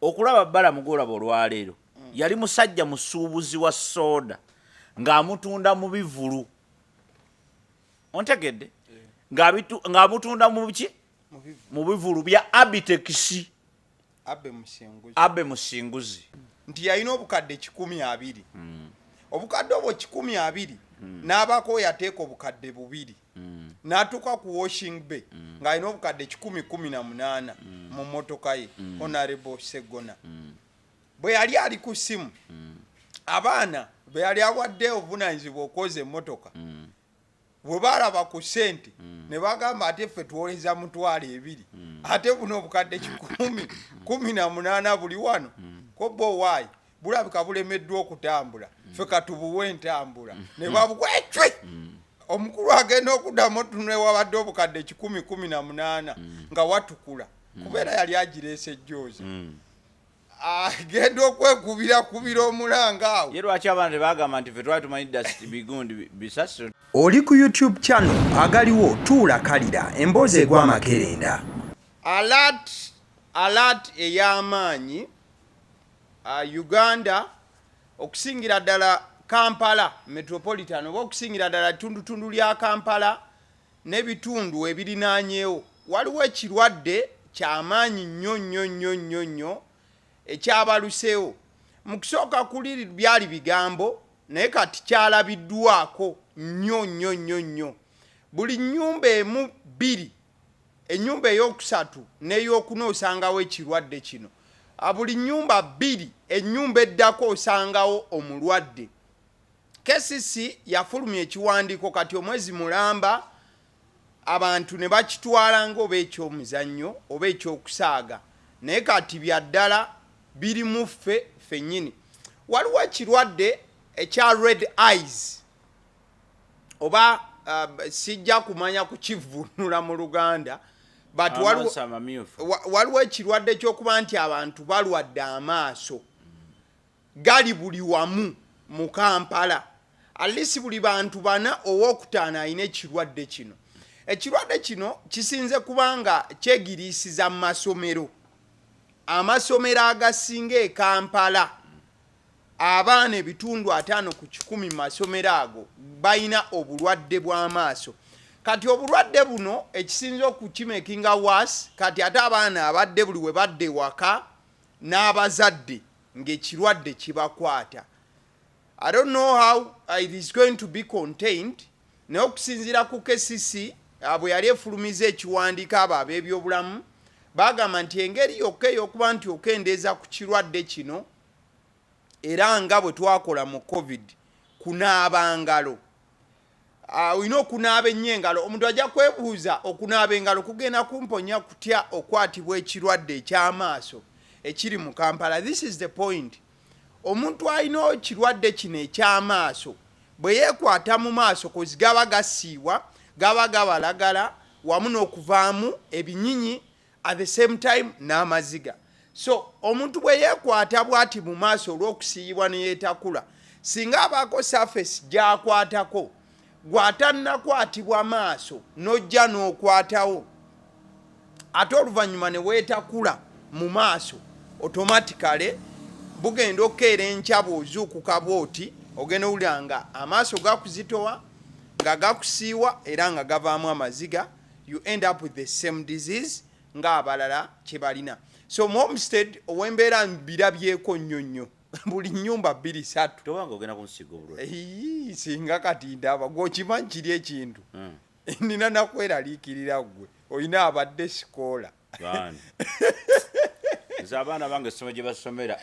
Okulaba Balamu gwolaba olwaleero, yali musajja musuubuzi wa sooda ng'amutunda mu bivulu. Ontegedde? Ng'amutunda mu ki? Mu bivulu bya Abitex. Abe Musinguzi. Abe Musinguzi. Nti yalina obukadde 120. Obukadde obwo 120, n'abaako yateeka obukadde 2, n'atuuka ku washing bay ng'alina obukadde 118 mu mmotoka ye. Honorable Segona bwe yali ali ku ssimu, abaana be yali awadde obuvunanyizibwa okwoza emmotoka bwe baalaba ku ssente ne bagamba, "Ate ffe twoleza 20,000, ate buno obukadde 118 buli wano ko bo owaayi bulabika bulemeddwa okutambula, ffe katubuwe entambula." Ne babukwecwe. Omukulu agenda okuddamu otunula ewabadde obukadde 118 nga watukula, kubeera yali agireese ejjooza, agenda okwekubira kubira omulanga awo. Ye lwaki abaana tebagamba nti ffe twali tumanyi dust bigundi bisasi? Oli ku YouTube channel agaliwo tuula kalira emboozi egwa amakerenda. Alert, alert ey'amaanyi. Uganda, okusingira ddala Kampala Metropolitan, oba okusingira ddala ttundutundu lya Kampala n'ebitundu ebirinaanyeewo, waliwo ekirwadde kyamaanyi nnyo nnyo nnyo nnyo nnyo ekyabaluseewo. Mu kusooka kuli byali bigambo, naye kati kyalabiddwako nnyo nnyo nnyo nnyo. Buli nnyumba emu bbiri, ennyumba eyokusatu n'eyokuna osangawo ekirwadde kino. Buli nnyumba bbiri, ennyumba eddako osangawo omulwadde. KCC yafulumya ekiwandiiko kati omwezi mulamba, abantu ne bakitwala nga oba ekyomuzannyo oba ekyokusaaga, naye kati bya ddala, biri mu ffe ffennyini. Waliwo ekirwadde ekya red eyes, oba sijja kumanya kukivunula mu Luganda, but Amaaso amamyufu. Waliwo ekirwadde ky'okuba nti abantu balwadde amaaso, gali buli wamu mu Kampala. At least buli bantu bana, owokutaano alina ekirwadde kino. Ekirwadde kino kisinze kubanga kyegiriisiza mu masomero. Amasomero agasinga e Kampala, abaana 50% mu masomero ago balina obulwadde bw'amaaso. Kati obulwadde buno ekisinza okukimakinga worse, kati ate abaana abadde buli we badde ewaka n'abazadde ng'ekirwadde kibakwata. I don't know how it is going to be contained, naye okusinziira ku KCC bwe yali efulumiza ekiwandiiko, abo ab'ebyobulamu bagamba nti engeri yokka ey'okuba nti okendeeza ku kirwadde kino, era nga bwe twakola mu COVID, kunaaba ngalo. Olina okunaaba ennyo engalo. Omuntu ajja kwebuuza, okunaaba engalo kugenda kumponya kutya okwatibwa ekirwadde eky'amaaso ekiri mu Kampala? This is the point. Omuntu alina ekirwadde kino eky'amaaso bwe yeekwata mu maaso, 'cause gaba gasiiwa, gaba gabalagala wamu n'okuvaamu ebinyinyi, at the same time n'amaziga. So omuntu bwe yeekwata bw'ati mu maaso olw'okusiiyibwa ne yeetakula, singa abaako surface gy'akwatako, gw'atannakwatibwa maaso n'ojja n'okwatawo, ate oluvannyuma ne weetakula mu maaso, automatically bugenda okukeera enkya bw'ozuukuka bw'oti, ogenda owulira nga amaaso gakuzitowa, nga gakusiiwa, era nga gavaamu amaziga. You end up with the same disease ng'abalala kye balina. So mu homestead ow'embeera mbirabyeko nnyo nnyo, buli nnyumba bbiri satu. Tobanga ogenda kunsiiga obulwadde. Eyi, singa kati ndaba gweokimanyi kiri ekintu nina nakweraliikirira. Ggwe olina abadde sikoola. Baani? Nze abaana bange essomero gye basomera,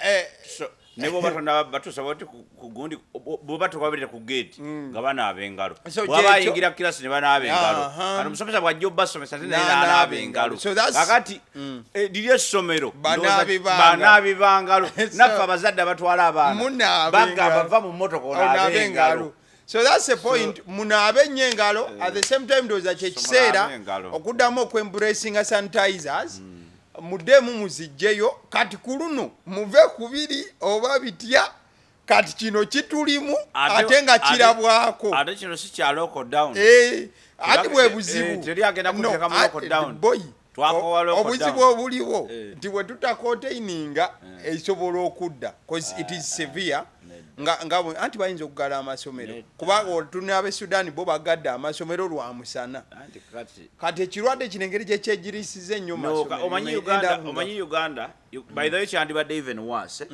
so ne bwoba tonaba batuusa bwoti ku gundi, bwoba tobabirira ku geeti nga banaaba engalo. So bwaba gyekyo- ayingira kirasi ne banaaba engalo. Kati omusomesa bw'ajja obasomesa, ate naye n'anaaba engalo. Kakati liri essomero Banaabi ndowooza- bangalo. Banaabi bangalo. Naffe abazadde abatwala abaana Munaaba bagamba, engalo. "Va mu mmotoka onaabe Onaabe engalo." engalo. So that's the point, munaabe nnyo engalo. At the same time, ndowooza kyekiseera Munaabe engalo. okuddamu okwembracinga sanitizers. Muddemu muzijjeyo kati ku luno, muve kubiri oba bitya. Kati kino kitulimu ate nga kirabwako. Ate kino si kya lockdown. Eh, ati bwe buzibu. Teri agenda No, kuteeka mu lockdown. Boy. Twakowa lockdown. Obuzibu obuliwo nti bwe tutacontaininga, esobola okudda cause it is severe. Nga anti bayinza okugala amasomero. Nedda. Kubanga tulina ab'e Sudan, bo bagadde amasomero lwa musana. Anti kati Kati ekirwadde kino, engeri gyekyegirisiza ennyo mu No, masomero, omanyi you may Uganda, end up omanyi Uganda, by the way, kyandibadde even worse, eh?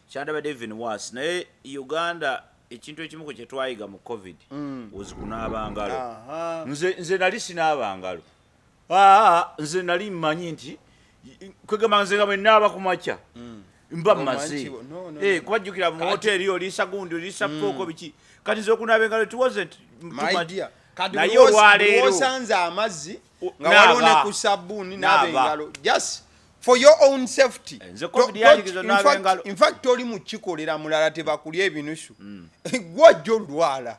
Kyandibadde even worse, naye Uganda ekintu ekimu ku kyetwayiga mu COVID was kunaaba ngalo. Nze nali sinaaba ngalo. Nze nali mmanyi nti kwegamba nze nga bwe naaba ku makya mba Omanyi mmaze. No, no, Eh, no. kubajjukira mu hoteri oliisa gundi, oliisa fooko, biki. Kati nze okunaaba engalo, it wasn't too My much. dear, kati Naye buli olwaleero wosanze amazzi nga naaba. waliwo ne ku sabbuuni, naaba Naaba. engalo just for your own safety. Nze COVID yanyigiza onaaba engalo. In fact, toli mu kikolera mulala, tebakulya ebinusu, gwajja olwala,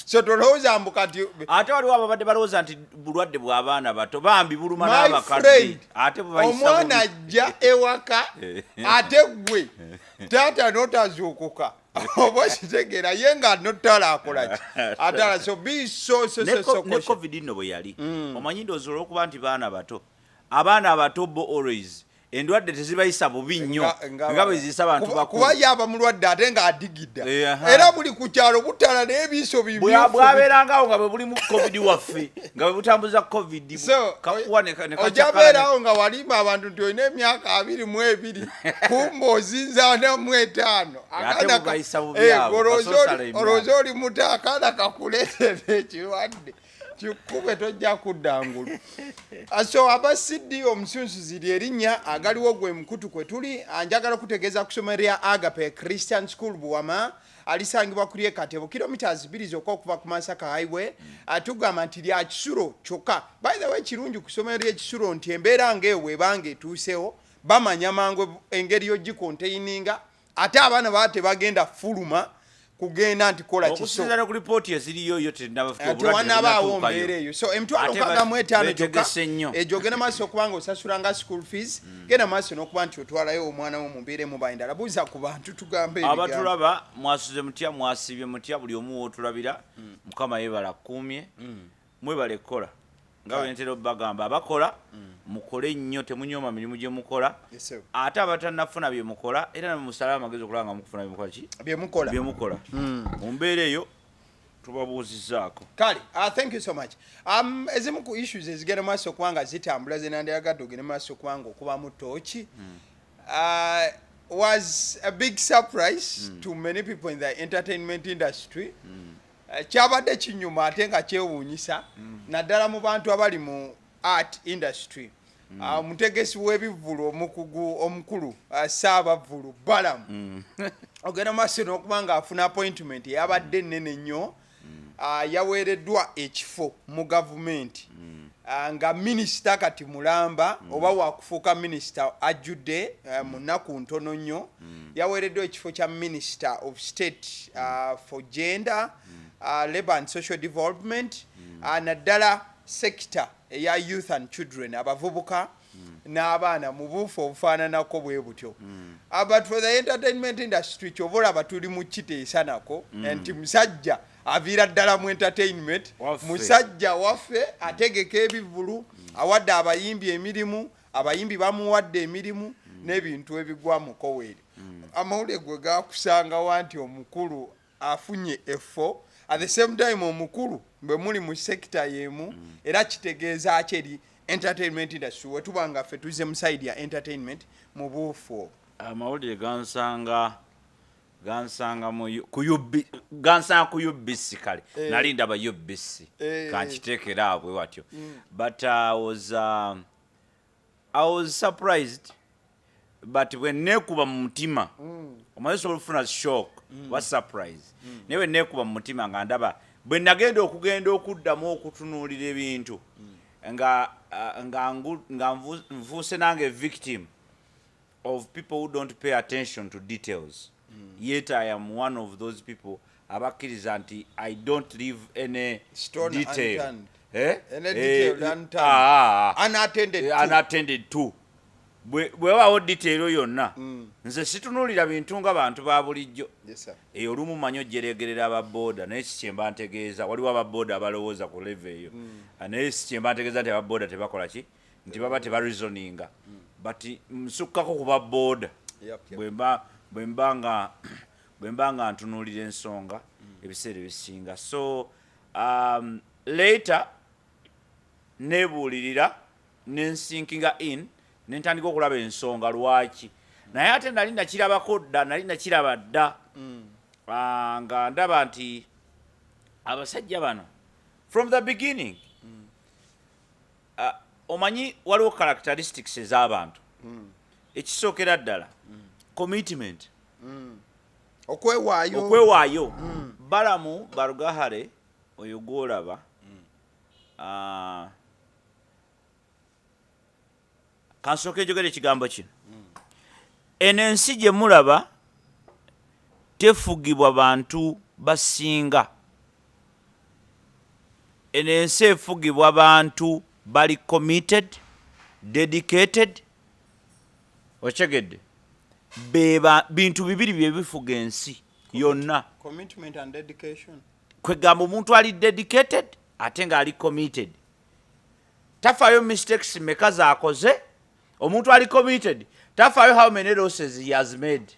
so tolowooza mbu kati Ate waliwo ababadde balowooza nti bulwadde bw'abaana bato, bambi buluma My n'abakadde. friend, Ate bubayisa omwana bubi. ajja ewaka, ate gwe taata notazuukuka, oba okitegeera, ye nga notala akolaki atala. So be so so so so Ne cautious. COVID nno bwe yali, omanyi, ndowooza olwokuba nti baana bato, abaana abato bo always endwadde tezibayisa bubi nnyo nga bwe ziyisa abantu Kuba bakulu. ye aba mulwadde ate ng'adigidda. Eh. Era buli ku kyalo butala n'ebiiso bimyufu. Bwabeerangawo nga bwe bulimu COVID waffe, nga bwe butambuza COVID, So kakuwa ne ojja kakyakala beerawo nga walimba abantu nti olina emyaka 22, kumba ozinza 45. Ate bubayisa bubi abo, kasosala emyaka. Olowooza oli muto, akaana kakuleetera ekirwadde kikube, tojja kudda ngulu. So aba CD omusunsuzi lyerinnya agaliwo, gwe mukutu kwe tuli. Njagala kutegeeza ku ssomero lya Agape Christian School Buwama, alisangibwa ku lyekatebo, kilometers 2 zokka okuva ku Masaka Highway. Tugamba nti lya kisulo kyokka. By the way, kirungi ku ssomero ly'ekisulo nti embeera ng'eyo bwebanga etuusewo, bamanya mangu engeri yogicontaininga, ate abaana baba tebagenda fuluma kugenda nti kola kiso. Okusinziira ne ku lipooti eziriyo, yo tenaba Tewanabaawo mbeera eyo. So emitwalo Ate 65 gyokka beetegese nnyo. Egyo genda maaso okuba nga osasula nga school fees, genda maaso n'okuba nti otwalayo omwana wo mu mbeera emuba endala. Buuza ku bantu, tugambe ebigambo. Abatulaba, mwasuze mutya? Mwasiibye mutya? Buli omu wootulabira, Mukama yeebala akkuumye. Mwebale kukola nga bwe ntera obbagamba, abakola mukole nnyo, temunyooma mirimu gye mukola. Yes, sir. Ate abatannafuna bye mukola, era namusale amagezi okulaba nga mukufuna byemukola ki bye mukola. Bye mukola. Mu mbeera eyo tubabuuzizaako. Kale, thank you so much. Ezimu ku issues ezigenda maaso okuba nga zitambula, zenandyagadde ogende maaso okuba nga okubamu tooki, was a big surprise to many people in the entertainment industry. Kyabadde kinyuma ate nga kyewuunyisa, naddala mu bantu abali mu art industry. Omutegesi w'ebivvulu omukugu omukulu, Saabavvulu Balamu, ogenda maaso n'okuba nga afuna appointment eyabadde ennene nnyo. Yaweereddwa ekifo mu gavumenti nga minisita kati mulamba, oba wakufuuka minisita ajjudde mu nnaku ntono nnyo. Yaweereddwa ekifo kya Minister of State for Gender, Labour and Social Development, naddala sector eya youth and children, abavubuka n'abaana mu buufu obufaananako bwe butyo. But for the entertainment industry, kyova olaba tuli mu kiteesa nako nti musajja aviira ddala mu entertainment. Waffe. Musajja waffe, ategeka ebivvulu, awadde abayimbi emirimu, abayimbi bamuwadde emirimu n'ebintu ebigwa mu koweeri. Amawulire gwe gakusangawa nti omukulu afunye effo, at the same time omukulu bwe muli mu sector y'emu, era kitegeeza ki eri entertainment industry, wetuba nga ffe tuzze mu side ya entertainment mu buufu obwo? Amawulire gansanga ku UB, gansanga ku UBC. Kale nali ndaba UBC, kankiteekera abwe watyo. But I was surprised, but bwe neekuba mu mutima, omanyi osobola okufuna shock wa surprise, naye bwe neekuba mu mutima nga ndaba bwe nagenda okugenda okuddamu okutunuulira ebintu nga nfuuse nange victim of people who don't pay attention to details. Yet I am one of those people abakkiriza nti I don't leave any stone detail unturned. Eh? Any detail unturned. Unattended to. Unattended to. Bwe wabaawo detail yonna, nze situnuulira bintu nga bantu ba bulijjo. Yes, sir. Eyo olumu manyi ojeregerera ababooda, naye si kyemba ntegeeza. Waliwo ababooda abalowooza ku level eyo. Ah, naye si kyemba ntegeeza nti ababooda tebakola ki. Nti baba tebareasoninga, but nsukkako kuba boda. Bwe mba nga ntunuulira ensonga ebiseera ebisinga. So later nebuulirira, nensinkinga in, nentandika okulaba ensonga lwaki. Naye ate nali nakirabako dda, nali nakiraba dda. Ah, nga ndaba nti abasajja bano from the beginning, omanyi waliwo characteristics ez'abantu. Ekisookera ddala, commitment. Okwewaayo. Okwewaayo. Balamu Barugahare oyo gwolaba, kansooka ejogera ekigambo kino. Eno ensi gye mulaba tefugibwa bantu basinga. Eno ensi efugibwa bantu bali committed, dedicated. Okyegedde? Beba bintu bibiri bye bifuga ensi yonna. Commitment and dedication. Kwegamba omuntu ali dedicated ate ng'ali committed tafaayo mistakes meka z'akoze. Omuntu ali committed tafaayo how many losses he has made.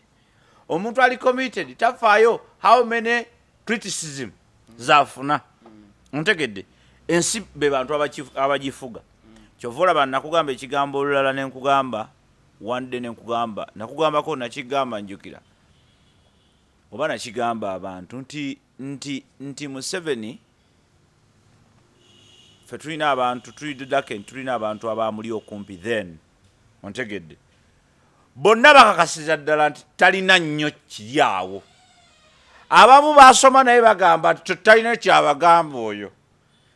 Omuntu ali committed tafaayo how many criticism zafuna. Ntegedde? Ensi be bantu abagifuga. Kyova olaba nakugamba ekigambo olulala, nenkugamba one day, nenkugamba, nakugambako, nakigamba, njukira oba nakigamba abantu nti Museveni, ffe tulina abantu, tuli daken, tulina abantu abamuli okumpi. Then ontegedde, bonna bakakasiza ddala nti talina nnyo kiri awo. Abamu basoma naye bagamba nti talina kyabagamba oyo,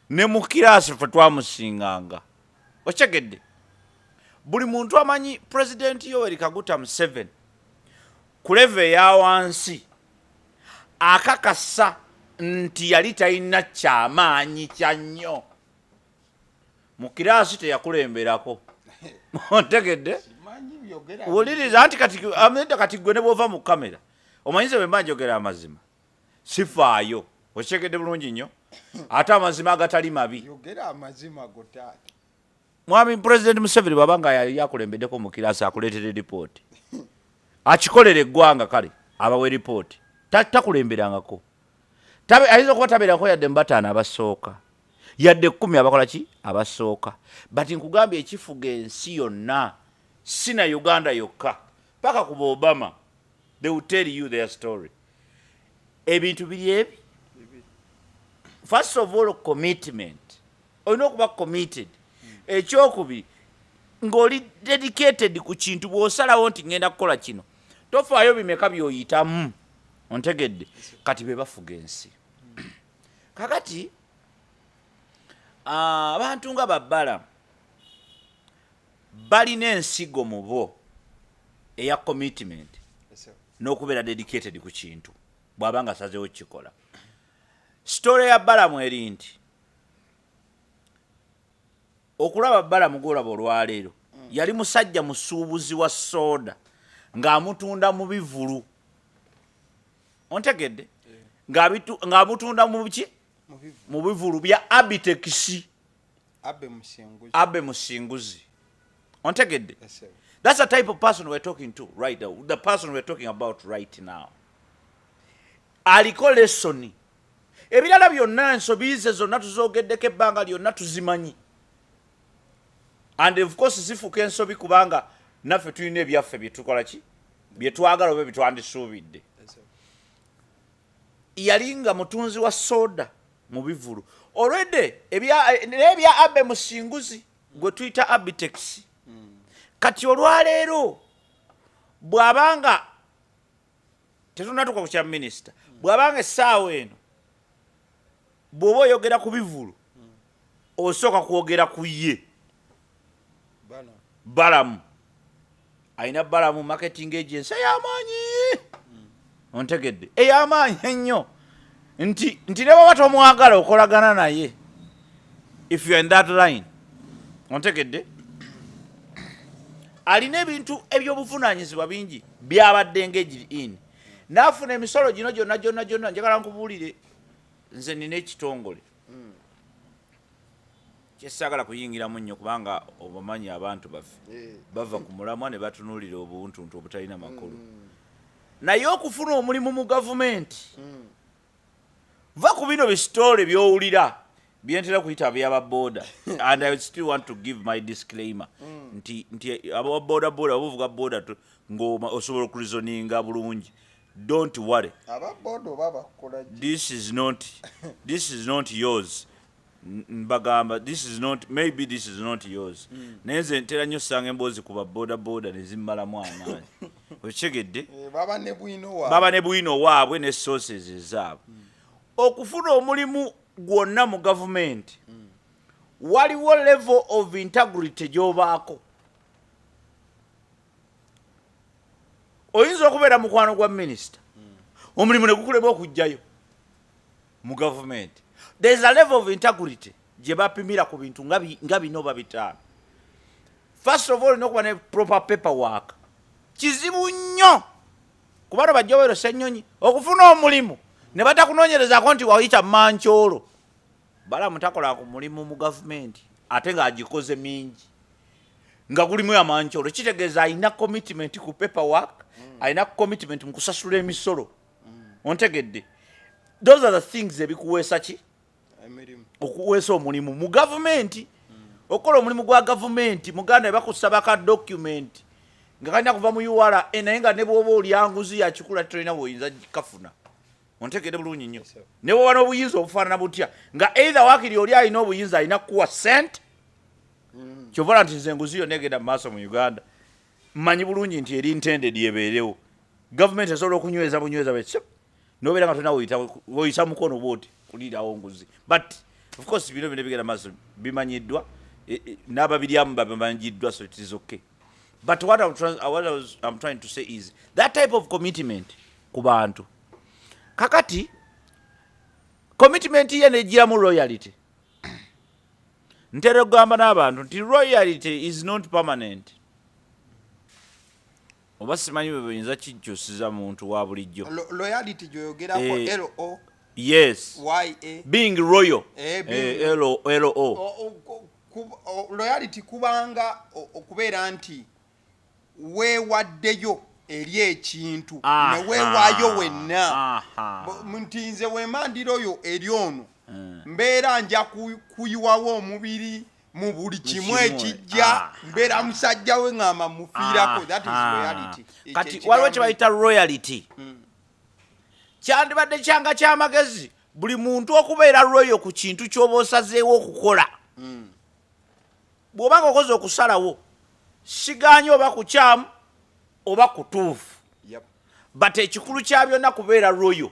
ne mu kiraasi ffe twamusinganga. Okyegedde? Buli muntu amanyi Pulezidenti Yoweri Kaguta Museveni ku level eya wansi akakasa nti yali talina kyamaanyi kya nnyo mu kiraasi, teyakulemberako. Ontegedde? Simanyi byogera. Wuliriza nti kati amenda, kati gwe ne bwova mu kamera, omanyize bwe mba njogera amazima sifaayo. Okyegedde bulungi nnyo? Ate amazima agatali mabi. Yogera amazima go, taata. Mwami Pulezidenti Museveni bwaba nga yali akulembeddeko mu kiraasi, akuleetera ripooti, akikolera eggwanga, kale abawe ripooti. Takulemberangako. Ayinza okuba tabeerako yadde mu bataano abasooka, yadde 10 abakola ki abasooka, but nkugambye ekifuga ensi yonna, si na Uganda yokka, paka ku Obama, they will tell you their story. Ebintu biri ebi: first of all, commitment. Olina okuba committed. Ekyokubiri, ng'oli dedicated ku kintu. Bw'osalawo nti ngenda kukola kino, tofaayo bimeka by'oyitamu. Ontegedde? Kati be bafuga ensi kakati. Abantu nga babbala balina ensigo mu bo eya commitment n'okubeera dedicated ku kintu bw'aba nga asazeewo kukikola. Story ya Balamu eri nti okulaba Balamu gwolaba olwaleero, yali musajja musuubuzi wa sooda ng'amutunda mu bivulu. Ontegedde? Ng'amutunda mu ki? Mu bivu. Mu bivulu bya Abitex. Abe Musinguzi. Abe Musinguzi. Ontegedde? Yes, sir. That's the type of person we're talking to right now, the person we're talking about right now. Aliko lesson. Ebirala byonna, ensobi ze zonna tuzogeddeko ebbanga lyonna, tuzimanyi, and of course zifuuka ensobi kubanga naffe tulina ebyaffe byetukola ki byetwagala oba byetwandisuubidde. Yes, sir. Yali nga mutunzi wa soda mu bivulu olwedde naye ebya Abe Musinguzi gwe tuyita Abitex. Kati olwaleero bw'abanga tetunatuka ku kya minisita, bw'abanga essaawa eno bw'oba oyogera ku bivulu, osooka kwogera ku ye. Balamu. Balamu alina Balamu Marketing Agency ey'amaanyi. Ontegedde? Ey'amaanyi ennyo, nti ne baba tomwagala okolagana naye if you are in that line. Ontegedde? Alina ebintu ebyobuvunaanyizibwa bingi byabadde engaged in, n'afuna emisolo gino gyonna gyonna gyonna. Njagala nkubuulire, nze nina ekitongole. Kyesaagala kuyingiramu nnyo kubanga obamanyi abantu baffe bava ku mulamwa ne batunuulira obuntuntu obutalina makulu. Naye okufuna omulimu mu gavumenti, va ku bino bisitole by'owulira byentera kuyita byaba boda, and I still want to give my disclaimer nti aba boda boda obuvuga boda ng'oma osobola okureasoninga bulungi, don't worry. Ababoda oba bakola ki? This is not yours. Mbagamba this is not, maybe this is not yours, naye nze ntera nnyo osanga emboozi ku baboda boda ne zimmalamu amaanyi, okitegedde? Eh, baba ne bwino waabwe. Baba ne bwino waabwe ne sources ezaabwe. Okufuna omulimu gwonna mu gavumenti, waliwo level of integrity gy'obaako. Oyinza okubeera mukwano gwa minisita, omulimu ne gukulema okugjayo mu gavumenti. There is a level of integrity gye bapimira ku bintu nga bino oba bitaano. First of all, olina okuba ne proper paperwork. Kizibu nnyo kubano bajja Joel Ssenyonyi okufuna omulimu ne batakunoonyerezaako nti wayita mankyolo. Balamu takola ku mulimu mu gavumenti ate ng'agikoze mingi nga gulimu amankyolo. Kitegeeza alina commitment ku paperwork, alina commitment mu kusasula emisolo, ontegedde? Those are the things ebikuweesa ki? Emirimu. Okuweesa omulimu mu gavumenti. Okukola omulimu gwa gavumenti, muganda, bakusaba ka document nga kalina kuva mu URA, naye nga ne bwoba olyanguzi yakikula, tolina bwoyinza kafuna, ontegedde bulungi nnyo? Ne bwoba n'obuyinza obufaanana butya, nga either wakiri oli alina obuyinza alina kukuwa sente. Kyova nti nze enguzi yonna egenda mu maaso mu Uganda mmanyi bulungi nti eri intended ebeerewo. Gavumenti esobola okunyweza bunyweza bwe nobeera nga tolina woyisa mukono bwoti kulirawo nguzi. But of course bino bino bigenda maaso bimanyiddwa, n'ababiryamu babimanyiddwa, so it is okay. But what I'm trying to say is that type of commitment ku bantu. Kakati commitment ye negiramu royalty. Ntera okugamba n'abantu nti royalty is not permanent, oba simanyi bwe buyinza kikyusiza muntu wa bulijjo. Loyalty gyoyogerako? Eh. L O Yes. Y A? Being royal. Eh, L O L O. Loyalty kubanga okubeera nti weewaddeyo eri ekintu ne weewaayo wenna. Nti nze wemandira oyo eri ono, mbeera nja kuyiwawo omubiri mu buli kimu kimu, ekijja, mbeera musajja we, ŋŋamba mufiirako. That is loyalty. Ekyo Kati ekigambo. Waliwo kye bayita royalty. Kyandibadde kyanga kyamagezi buli muntu okubeera loyal ku kintu ky'oba osazeewo okukola. Bw'oba nga okoze okusalawo, siganye oba kukyamu oba kutuufu, but ekikulu kya byonna kubeera loyal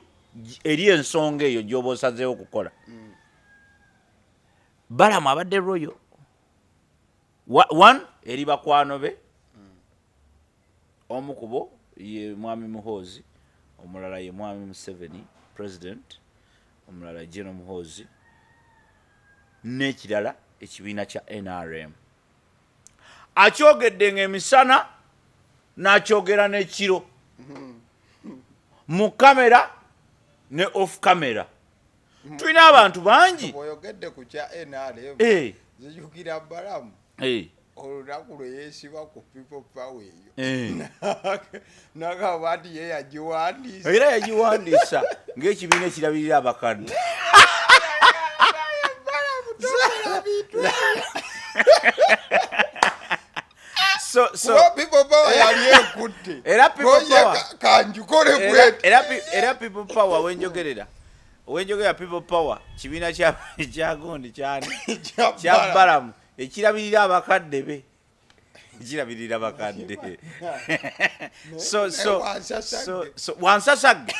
eri ensonga eyo gy'oba osazeewo okukola. Balamu abadde loyal one eri bakwano be. Omu ku bo ye mwami Muhoozi, omulala ye mwami Museveni president, omulala General Muhoozi, n'ekirala ekibiina kya NRM. Akyogedde ng'emisana, n'akyogera n'ekiro, mu kamera ne off camera. Tulina abantu bangi. Bw'oyogedde ku kya NRM, zijukira Balamu olunaku lwe yeesiba ku People Power eyo, nagamba nti ye yagiwandiisa. Era yagiwandiisa ng'ekibiina ekirabirira abakadde. Balamu tokola bintu. So Kuba People Power yali ekutte. Era People Ko ye Power- kanjukole era, bweti. era People Power, wenjogerera People Power kibiina kya gundi kyani? Kya Kya Balamu. Balamu ekirabirira abakadde be, ekirabirira abakadde. So Wansasagge. So wansasagge,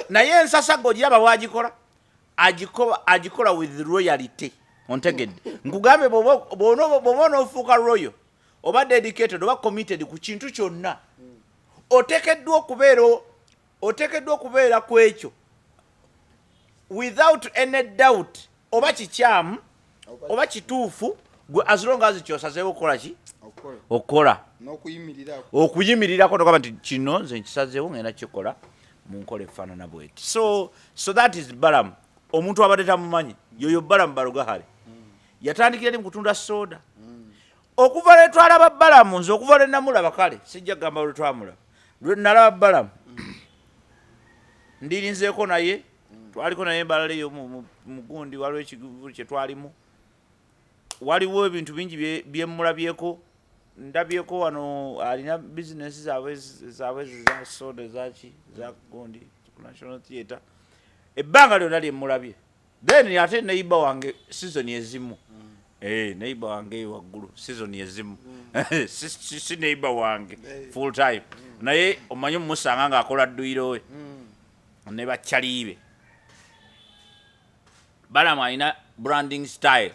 naye ensasagge ogiraba bwagikola, agikola with royalty, ontegedde? Nkugambe, bw'oba onoofuuka royal oba dedicated oba committed ku kintu kyonna, oteekeddwa okubeera ku ekyo without any doubt, oba kikyamu oba kituufu, gwe as long as kyosazeewo okukola ki? Okukola. Okukola. N'okuyimirirako. Okuyimirirako nogamba nti kino nze nkisazeewo, ngenda kikola mu nkola efaanana bweti. So that is Balamu. Omuntu abadde tamumanyi yoyo Balamu Barugahare. Yatandikira eri mu kutunda soda. Okuva lwe twalaba Balamu, nze okuva lwe namulaba, kale sijja kugamba lwe twamulaba, lwe nalaba Balamu, ndirinzeeko naye, twaliko naye embalala eyo mu gundi, waliwo ekivulu kye twalimu, waliwo ebintu bingi byemulabyeko, ndabyeko wano alina bizinesi zaabwe za soda, zaki, za gundi ku National Theatre, ebbanga lyonna lyemulabye. Then ate neighbor wange season ezimu, neighbor wange eyo waggulu season ezimu, si neighbor wange full time, naye omanyi omusanga ng'akola dduyiro we ne bakyaliibe. Balamu alina branding style,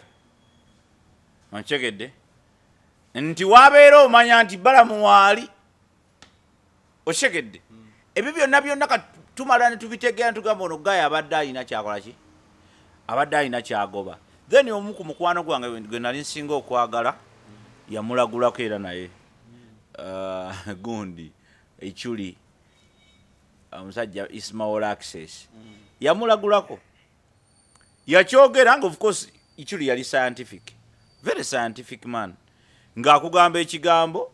onkyegedde nti wabeera omanya nti Balamu waali, okyegedde? Ebyo byonna byonna kati tumala ne tubitegeera, netugamba ono guy abadde alina kyakola ki, abadde alina kyagoba. Then omu ku mukwano gwange gwe nali nsinga okwagala yamulagulako era naye, gundi Ekyuli, omusajja Ismail Access yamulagulako, yakyogera nga of course Ichuli yali scientific, very scientific man, ng'akugamba ekigambo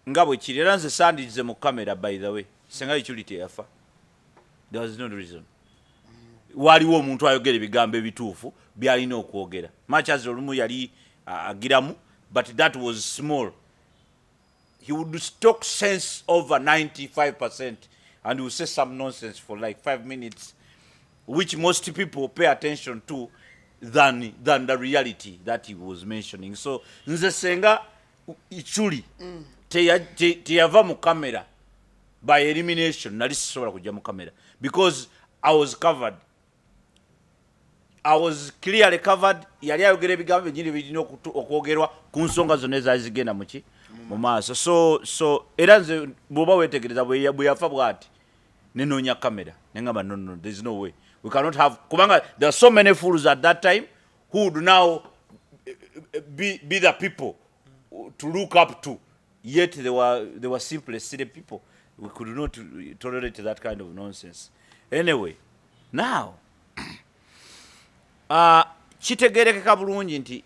nga bwe kiri. Era nze sandize mu kamera, by the way, senga Ichuli teyafa, there was no reason. Waliwo omuntu ayogera ebigambo ebituufu byalina okwogera, much as olumu yali agiramu, but that was small. He would talk sense over 95% and he would say some nonsense for like 5 minutes, which most people pay attention to than the reality that he was mentioning. So nze senga Ichuli teyava mu kamera, by elimination nali sisobola kujja mu kamera because I was covered, I was clearly covered. Yali ayogera ebigambo byenyini birina okwogerwa ku nsonga zonna ezaali zigenda muki mu maaso. So era nze bw'oba weetegereza, bwe yafa bw'ati nenoonya kamera, neŋŋamba, "No, no, there is no way we cannot have," kubanga there are so many fools at that time who would now be the people to look up to, yet they were simply silly people. We could not tolerate that kind of nonsense. Anyway, now kitegerekeka bulungi nti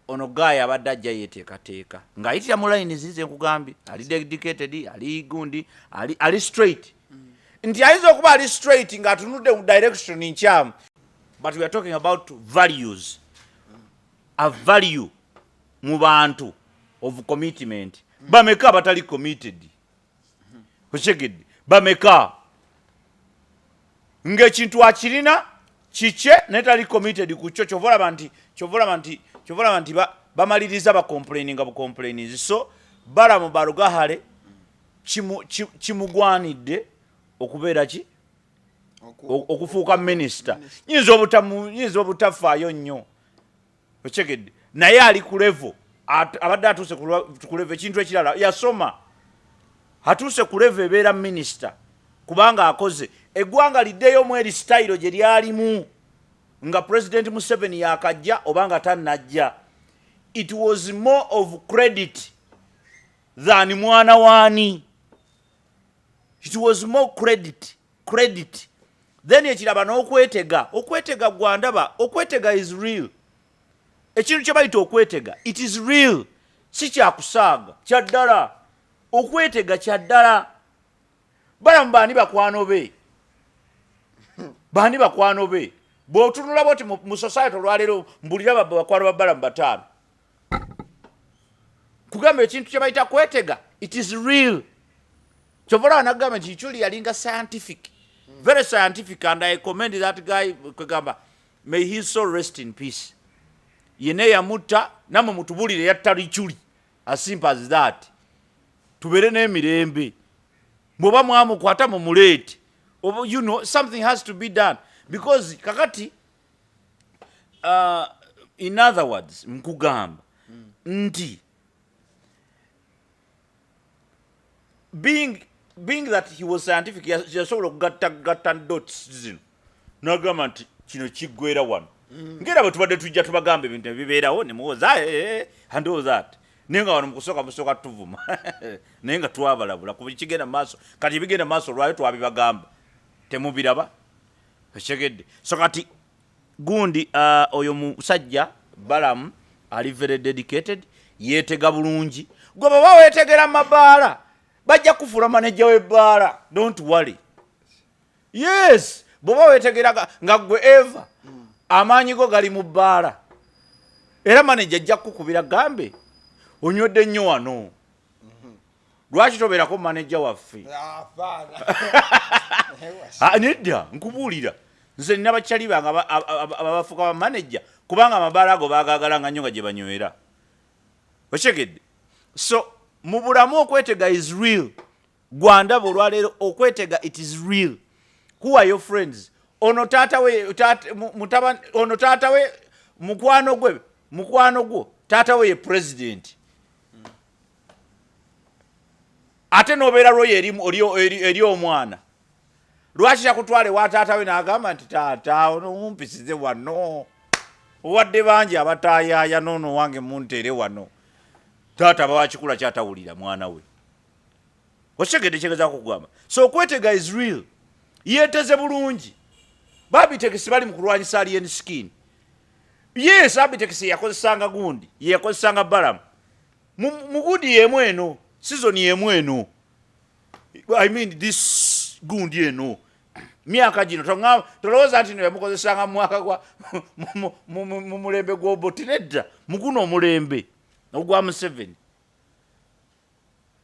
ono guy abadde ajja yeteekateeka ng'ayitira mu layini zize nkugambye, ali dedicated, ali gundi, ali straight, nti ayinza okuba ali straight ng'atunudde mu direction nkyamu, but we are talking about values, a value mu bantu of commitment. Bameka abatali committed? Okyegedde? Bameka ng'ekintu akirina kikye naye tali committed ku kyo? Kyova olaba nti bamaliriza bacomplaininga bucomplainings. So Balamu Barugahare kimugwanidde okubeera ki? Okufuuka minisita. Nyinza obutafaayo nnyo, okyegedde, naye ali ku level, abadde atuuse ku level. Ekintu ekirala, yasoma, atuuse ku level ebeera minisita, kubanga akoze eggwanga liddeyo mu eri style gye lyalimu nga President Museveni yakajja oba nga tannajja. It was more of credit than mwana waani. It was more credit. Then ekiraba n'okwetega, okwetega gwandaba, okwetega is real. Ekintu kye bayita okwetega, it is real, si kyakusaaga, kyaddala. Okwetega kyaddala. Balamu baani bakwano be? Baani bakwano be? Bw'otunula bwoti mu society olwaleero, mbulira bakwano ba Balamu bataano. Kugamba ekintu kye bayita kwetega, it is real. Kyova olaba nagamba nti Ichuli yalinga scientific, very scientific, and I commend that guy. Kwegamba, may his soul rest in peace. Yene yamutta, namwe mutubulire yatta Ichuli, as simple as that. Tubeere n'emirembe. Bw'oba mwamukwata, mumuleete. Oba, something has to be done, because kakati, in other words, nkugamba nti being that he was scientific, yasobola okugatta gatta dots zino nagamba nti kino kiggwera wano, ngera bwe tubadde tujja tubagamba ebintu ebibeerawo nemuwoza and all that, naye nga wano mukusooka musooka tuvuma, naye nga twabalabula ku buli kigenda mu maaso. Kati ebigenda mu maaso olwayo twabibagamba, temubiraba, ekyegedde? So kati Gundi oyo musajja Balamu ali very dedicated, yeetega bulungi. Gwe bw'oba weetegera mu mabaala, bajja kufuula manejja w'ebbaala, don't worry. Yes, bw'oba weetegera nga gwe eva amaanyi go gali mu bbaala, era manejja ajja kukukubira gambe, "Onywedde nnyo wano, lwaki tobeerako manejja waffe?" Ah, nedda, nkubuulira, nze nina bakyali bange abafuuka bamaneja kubanga amabaala ago bagagalanga nnyo nga gye banywera. Okitegedde? So mu bulamu okwetega is real. Gwandaba olwaleero, okwetega, it is real. Who are your friends? Ono taata we, ono taata we mukwano gwe, mukwano gwo taata we ye president, ate nobeera lwoyo eri omwana. Lwaki takutwala ewa taata we n'agamba nti, "Taata, ono mumpisize wano, owadde bangi abataayaaya, noono wange munteere wano"? Taata aba wakikula kyatawulira mwana we. Okitegedde kyegezaako kugamba? So okwetega is real. Yeeteze bulungi. Babitekesi bali mu kulwanyisa Alien Skin. Yes, Abitekesi yakozesanga gundi, yeyakozesanga Balamu mu gundi yemu eno, season yemu eno, I mean this gundi eno, myaka gino. Tolowooza nti no yamukozesanga mu mwaka gwa mu mulembe gw'Obote. Nedda, muguno omulembe ogwa Museveni.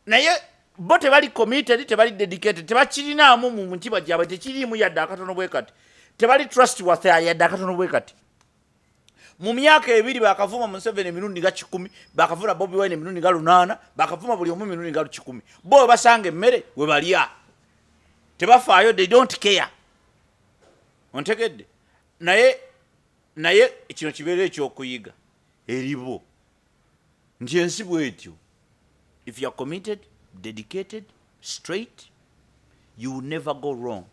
Naye bo tebali committed, tebali dedicated, tebakirinaamu mu mutima gyabwe, tekiriimu yadde akatono bwe kati. Tebali trustworthy yadde akatono bwe kati. Mu myaka 2 bakavuma Museveni emirundi nga 100, bakavuma Bobi Wine emirundi nga 800, bakavuma buli omu emirundi nga 100. Bo we basanga emmere we balya, tebafaayo, they don't care. Ontegedde? Naye kino kibeera ekyokuyiga eribo nti ensi bwetyo. If you are committed, dedicated, straight, you will never go wrong.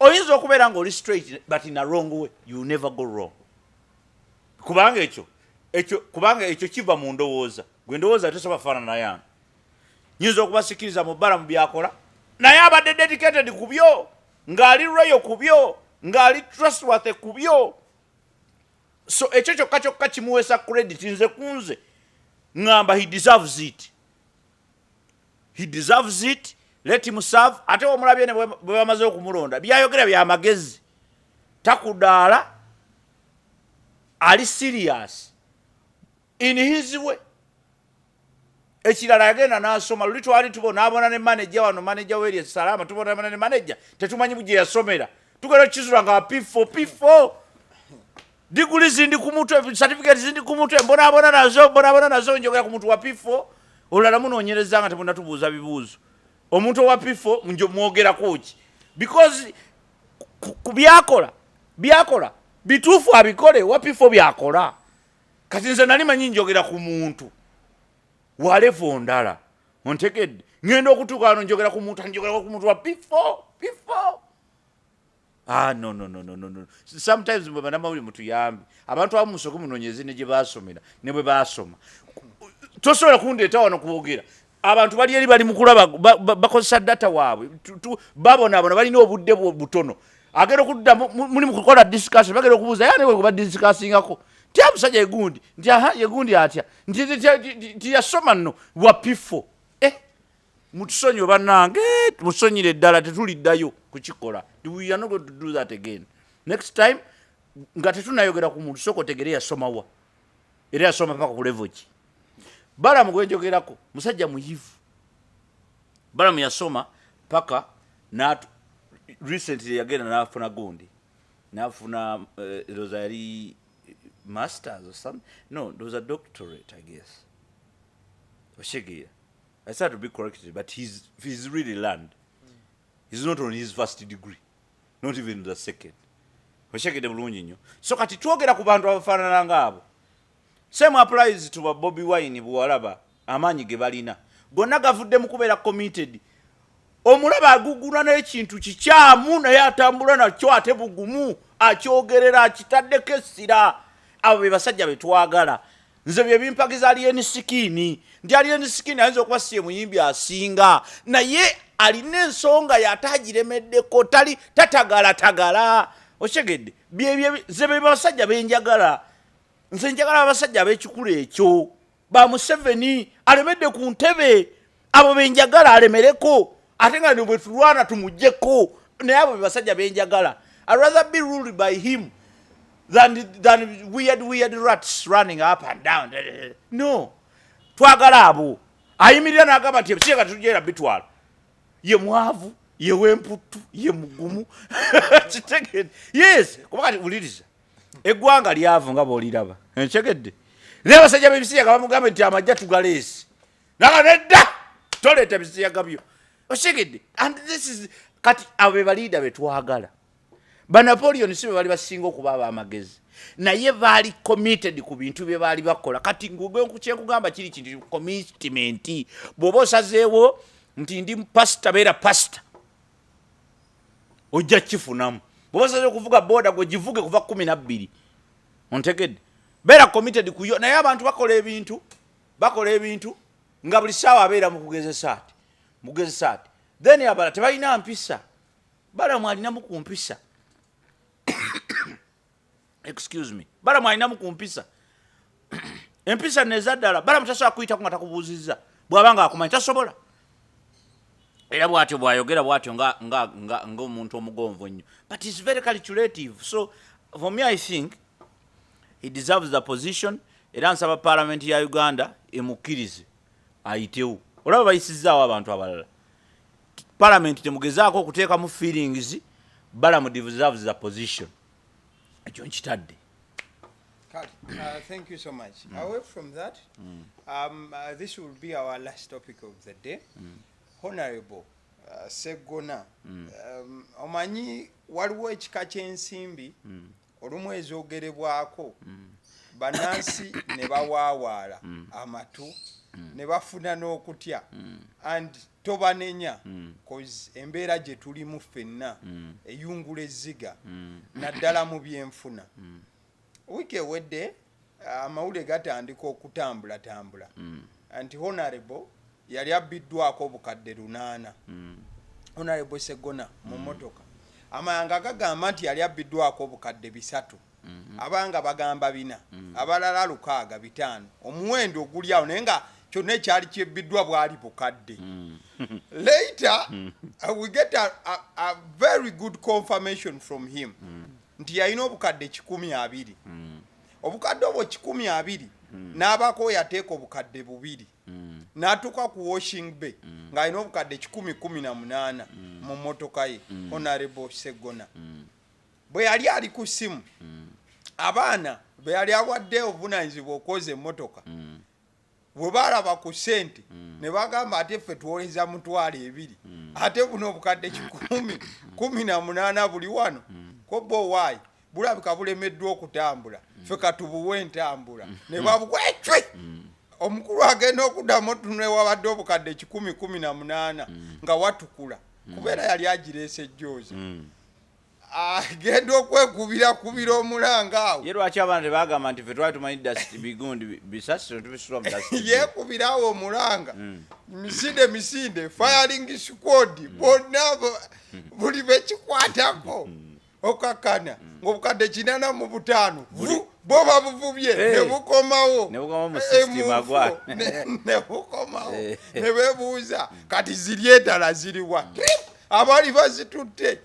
Oyinza okubeera nga oli straight but in a wrong way, you will never go wrong, kubanga ekyo kubanga ekyo kiva mu ndowooza. Gwe ndowooza tesobola faanana yange. Nyinza okubasikiriza mu bbala mu byakola, naye abadde dedicated ku byo, ng'ali loyal ku byo, ng'ali trustworthy ku byo. So ekyo kyokka kyokka kimuweesa credit. Nze kunze ŋŋamba he deserves it, he deserves it. Let him serve. Ate omulabye ne bwe bamaze okumulonda, byayogera byamagezi, takudaala, ali serious in his way. Ekirala, yagenda n'asoma. Luli twali tubonaabona ne manager wano, manager weri Salama, tubonaabona ne manager, tetumanyi gye yasomera. Tugenda okukizula nga P4, P4, diguli zindi ku mutwe, certificate zindi ku mutwe. Mbonaabona nazo, mbonaabona nazo. Njogera ku muntu wa P4. Olulala munoonyereza nga temunatubuuza bibuuzo. Omuntu owa P4 njo mwogerako ki? Because ku byakola, byakola bituufu, abikole wa P4 byakola. Kati nze nali manyi njogera ku muntu wa level ndala. Ontegedde? Ngenda okutuuka wano, njogera ku muntu, njogera ku muntu wa P4, P4. Ah, no, no, no, no, no, no. Sometimes mwe bannamawulire mutuyambe. Abantu abamu musooke munoonyeze ne gye baasomera ne bwe baasoma. Tosobola kundeeta wano kwogera. Abantu bali eri bali mu kulaba, bakozesa data waabwe. Babonaabona, balina obudde butono. Agenda okudda muli mu kukola discussion, bagenda okubuuza yani we badiscussingako nti omusajja yegundi, nti aha, yegundi atya, nti yasoma nno wa P4. Eh, mutusonyiwe bannange, musonyire ddala, tetuliddayo kukikola. We are not going to do that again. Next time nga tetunayogera ku muntu, sooka otegere yasoma wa, era yasoma paka ku level ki. Balamu gwenjogerako musajja muyivu. Balamu yasoma paka recently yagenda nafuna gundi, nafuna ndowooza yali masters or something. No, there was a doctorate, I guess. Oshegera, I start to be corrected, but he's really learned. He's not on his first degree, not even the second. Oshegedde bulungi nnyo? So kati twogera ku bantu abafaanana ngaabo. Same applies to ba Bobi Wine. Bwewalaba amaanyi ge balina gonna gavudde mu kubeera committed. Omulaba agugula n'ekintu kikyamu, naye atambula nakyo, ate bugumu, akyogerera, akitaddeko essira. Abo be basajja be twagala. Nze bye bimpagiza Alien Skin, nti Alien Skin ayinza okuba si ye muyimbi asinga, naye alina ensonga yate agiremeddeko, tali tatagalatagala. Okitegedde? Byebyo ze be basajja benjagala. Nze njagala abasajja ab'ekikulu ekyo, ba Museveni alemedde ku ntebe, abo benjagala alemereko, ate nga bwe tulwana tumugjeko. Naye abo be basajja benjagala. I rather be ruled by him than weird, weird rats running up and down. No, twagala abo ayimirira n'agamba nti ebisiyaga tetujera bitwala. Ye mwavu, ye wemputtu, ye mugumu. Kitegedde? Yes, kuba kati wuliriza, eggwanga lyavu nga bw'oliraba. Nkyegedde? Naye abasajja b'ebisiyaga bamugambe nti amajja tugaleesi, naga nedda, toleeta ebisiyaga byo. Okitegedde? And this is, kati abo be baliida betwagala. Banapoleon si be bali basinga okuba ab'amagezi, naye baali committed ku bintu bye baali bakola. Kati kyenkugamba kiri kintu commitment. Bw'oba osazeewo nti ndi pasita, beera pasita, ojja kifunamu. Bw'oba osazeewo okuvuga boda, gwe givuge kuva 12. Ontegedde? Beera committed kuyo. Naye abantu bakola ebintu nga buli ssaawa abeera mu kugezesa ati, mugezesa ati, then abalala tebalina mpisa. Balamu alinamu ku mpisa, excuse me, Balamu alinamu ku mpisa, empisa nezaddala. Balamu tasobola kuyitako nga takubuuzizza. Bw'aba nga akumanyi tasobola. Era bw'atyo bw'ayogera bw'atyo ng'omuntu omugonvu ennyo, but is very calculative. So for me, I think he deserves the position. Era nsaba Parliament ya Uganda emukkirize ayitewo. Olaba bayisizaawo abantu abalala. Parliament temugezaako okuteekamu feelings. Balamu deserves the position. Ekyo nkitadde. Kale, thank you so much. Away from that, this will be our last topic of the day. Honorable Segona, omanyi waliwo ekika ky'ensimbi olumu ezoogerebwako bannansi ne bawaawaala amatu ne bafuna n'okutya, and tobanenya, cause embeera gye tulimu ffenna eyungula ezziga, naddala mu byenfuna. Wiiki ewedde amawulire gatandika okutambulatambula nti Honorable yali abbiddwako obukadde 800, Honorable Segona, mu motoka. Amayanga gagamba nti yali abbiddwako obukadde 300, abanga bagamba 400, abalala 600, 500, omuwendo oguli awo, naye nga kyonna ekyali kyebbiddwa bwali bukadde. Later we get a very good confirmation from him nti yalina obukadde 120. Obukadde obwo 120, n'abaako yateeka obukadde 2, n'atuuka ku washing bay ng'alina obukadde 118 mu mmotoka ye. Honorable Segona bwe yali ali ku ssimu, abaana be yali awadde obuvunanyizibwa okwoza emmotoka bwe balaba ku ssente ne bagamba, "Ate ffe twoleza 20,000, ate buno obukadde 118 buli wano ko bo owaayi bulabika bulemeddwa okutambula, ffe katubuwe entambula." Ne babukwecwe. Omukulu agenda okuddamu otunula ewabadde obukadde 118 nga watukula, kubeera yali agireese ejjooza, agenda okwekubira kubira omulanga awo. Ye lwaki abaana tebagamba nti fe twali tumanyi dust bigundi bisasiro tubisula mu dust? Yeekubirawo omulanga, misinde misinde, firing squad bonna buli bekikwatako okakana ngaobukadde 85 bo babuvubye. Eh. Ne bukomawo. Ne bukomawo mu Eh, system. mu Agwa. nfo. Ne bukomawo. Eh. Ne bebuuza kati ziri endala ziriwa? Abaali bazitutte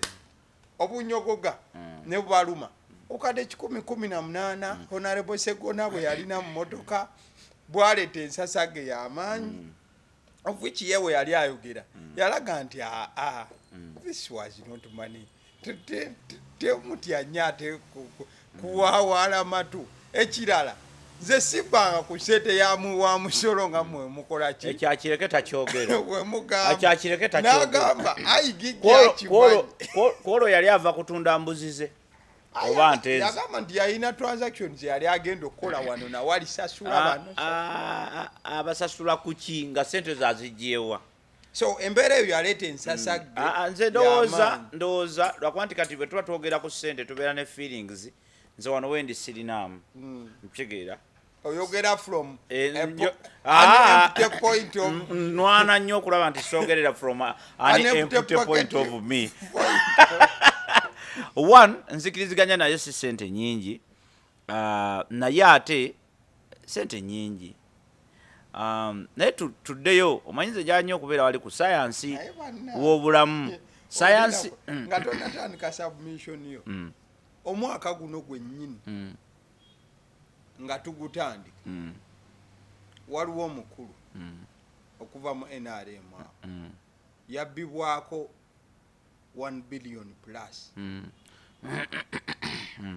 obunyogoga ne bubaluma. Obukadde 118 Honorable Segona bwe yalina mu motoka bwaleeta ensasage y'amaanyi, of which ye we yali ayogera yalaga nti aa, this was not money. Temutya nnyo ate kuwaawaala matu. Ekirala, nze sibbanga ku sente ya wa musolo nga mwe mukola ki. Ekyakireke takyogera. Wemugamba. Akyakireke takyogera. N'agamba aigigi Kwolwo akimanyi. Kwolwo yali ava kutunda mbuzi ze oba nte ze. Yagamba nti yalina transactions yali agenda okukola wano nawali sasula bano. Abasasula kuki nga sente zazigyewa? So embeera eyo yaleeta ensasagge. Nze ndowooza y'amaanyi. Ndowooza lwakuba nti kati bwe tuba twogera ku ssente tubeera ne feelings. Nze wano wendi sirinaamu, nkitegeera. Oyogera from Eh, an empty point of Nwana nnyo okulaba nti soogerera from an An empty empty point pocket. of me. One, nzikiriziganya naye, si sente nyingi. Naye ate sente nyingi. Naye tuddeyo, omanyi nze gyanya okubeera wali ku sayansi Naye banna- w'obulamu, sayansi. Nga tonatandika submission yo, omwaka guno gwennyini nga tugutandika, waliwo omukulu okuva mu NRM awo yabbibwako 1 billion plus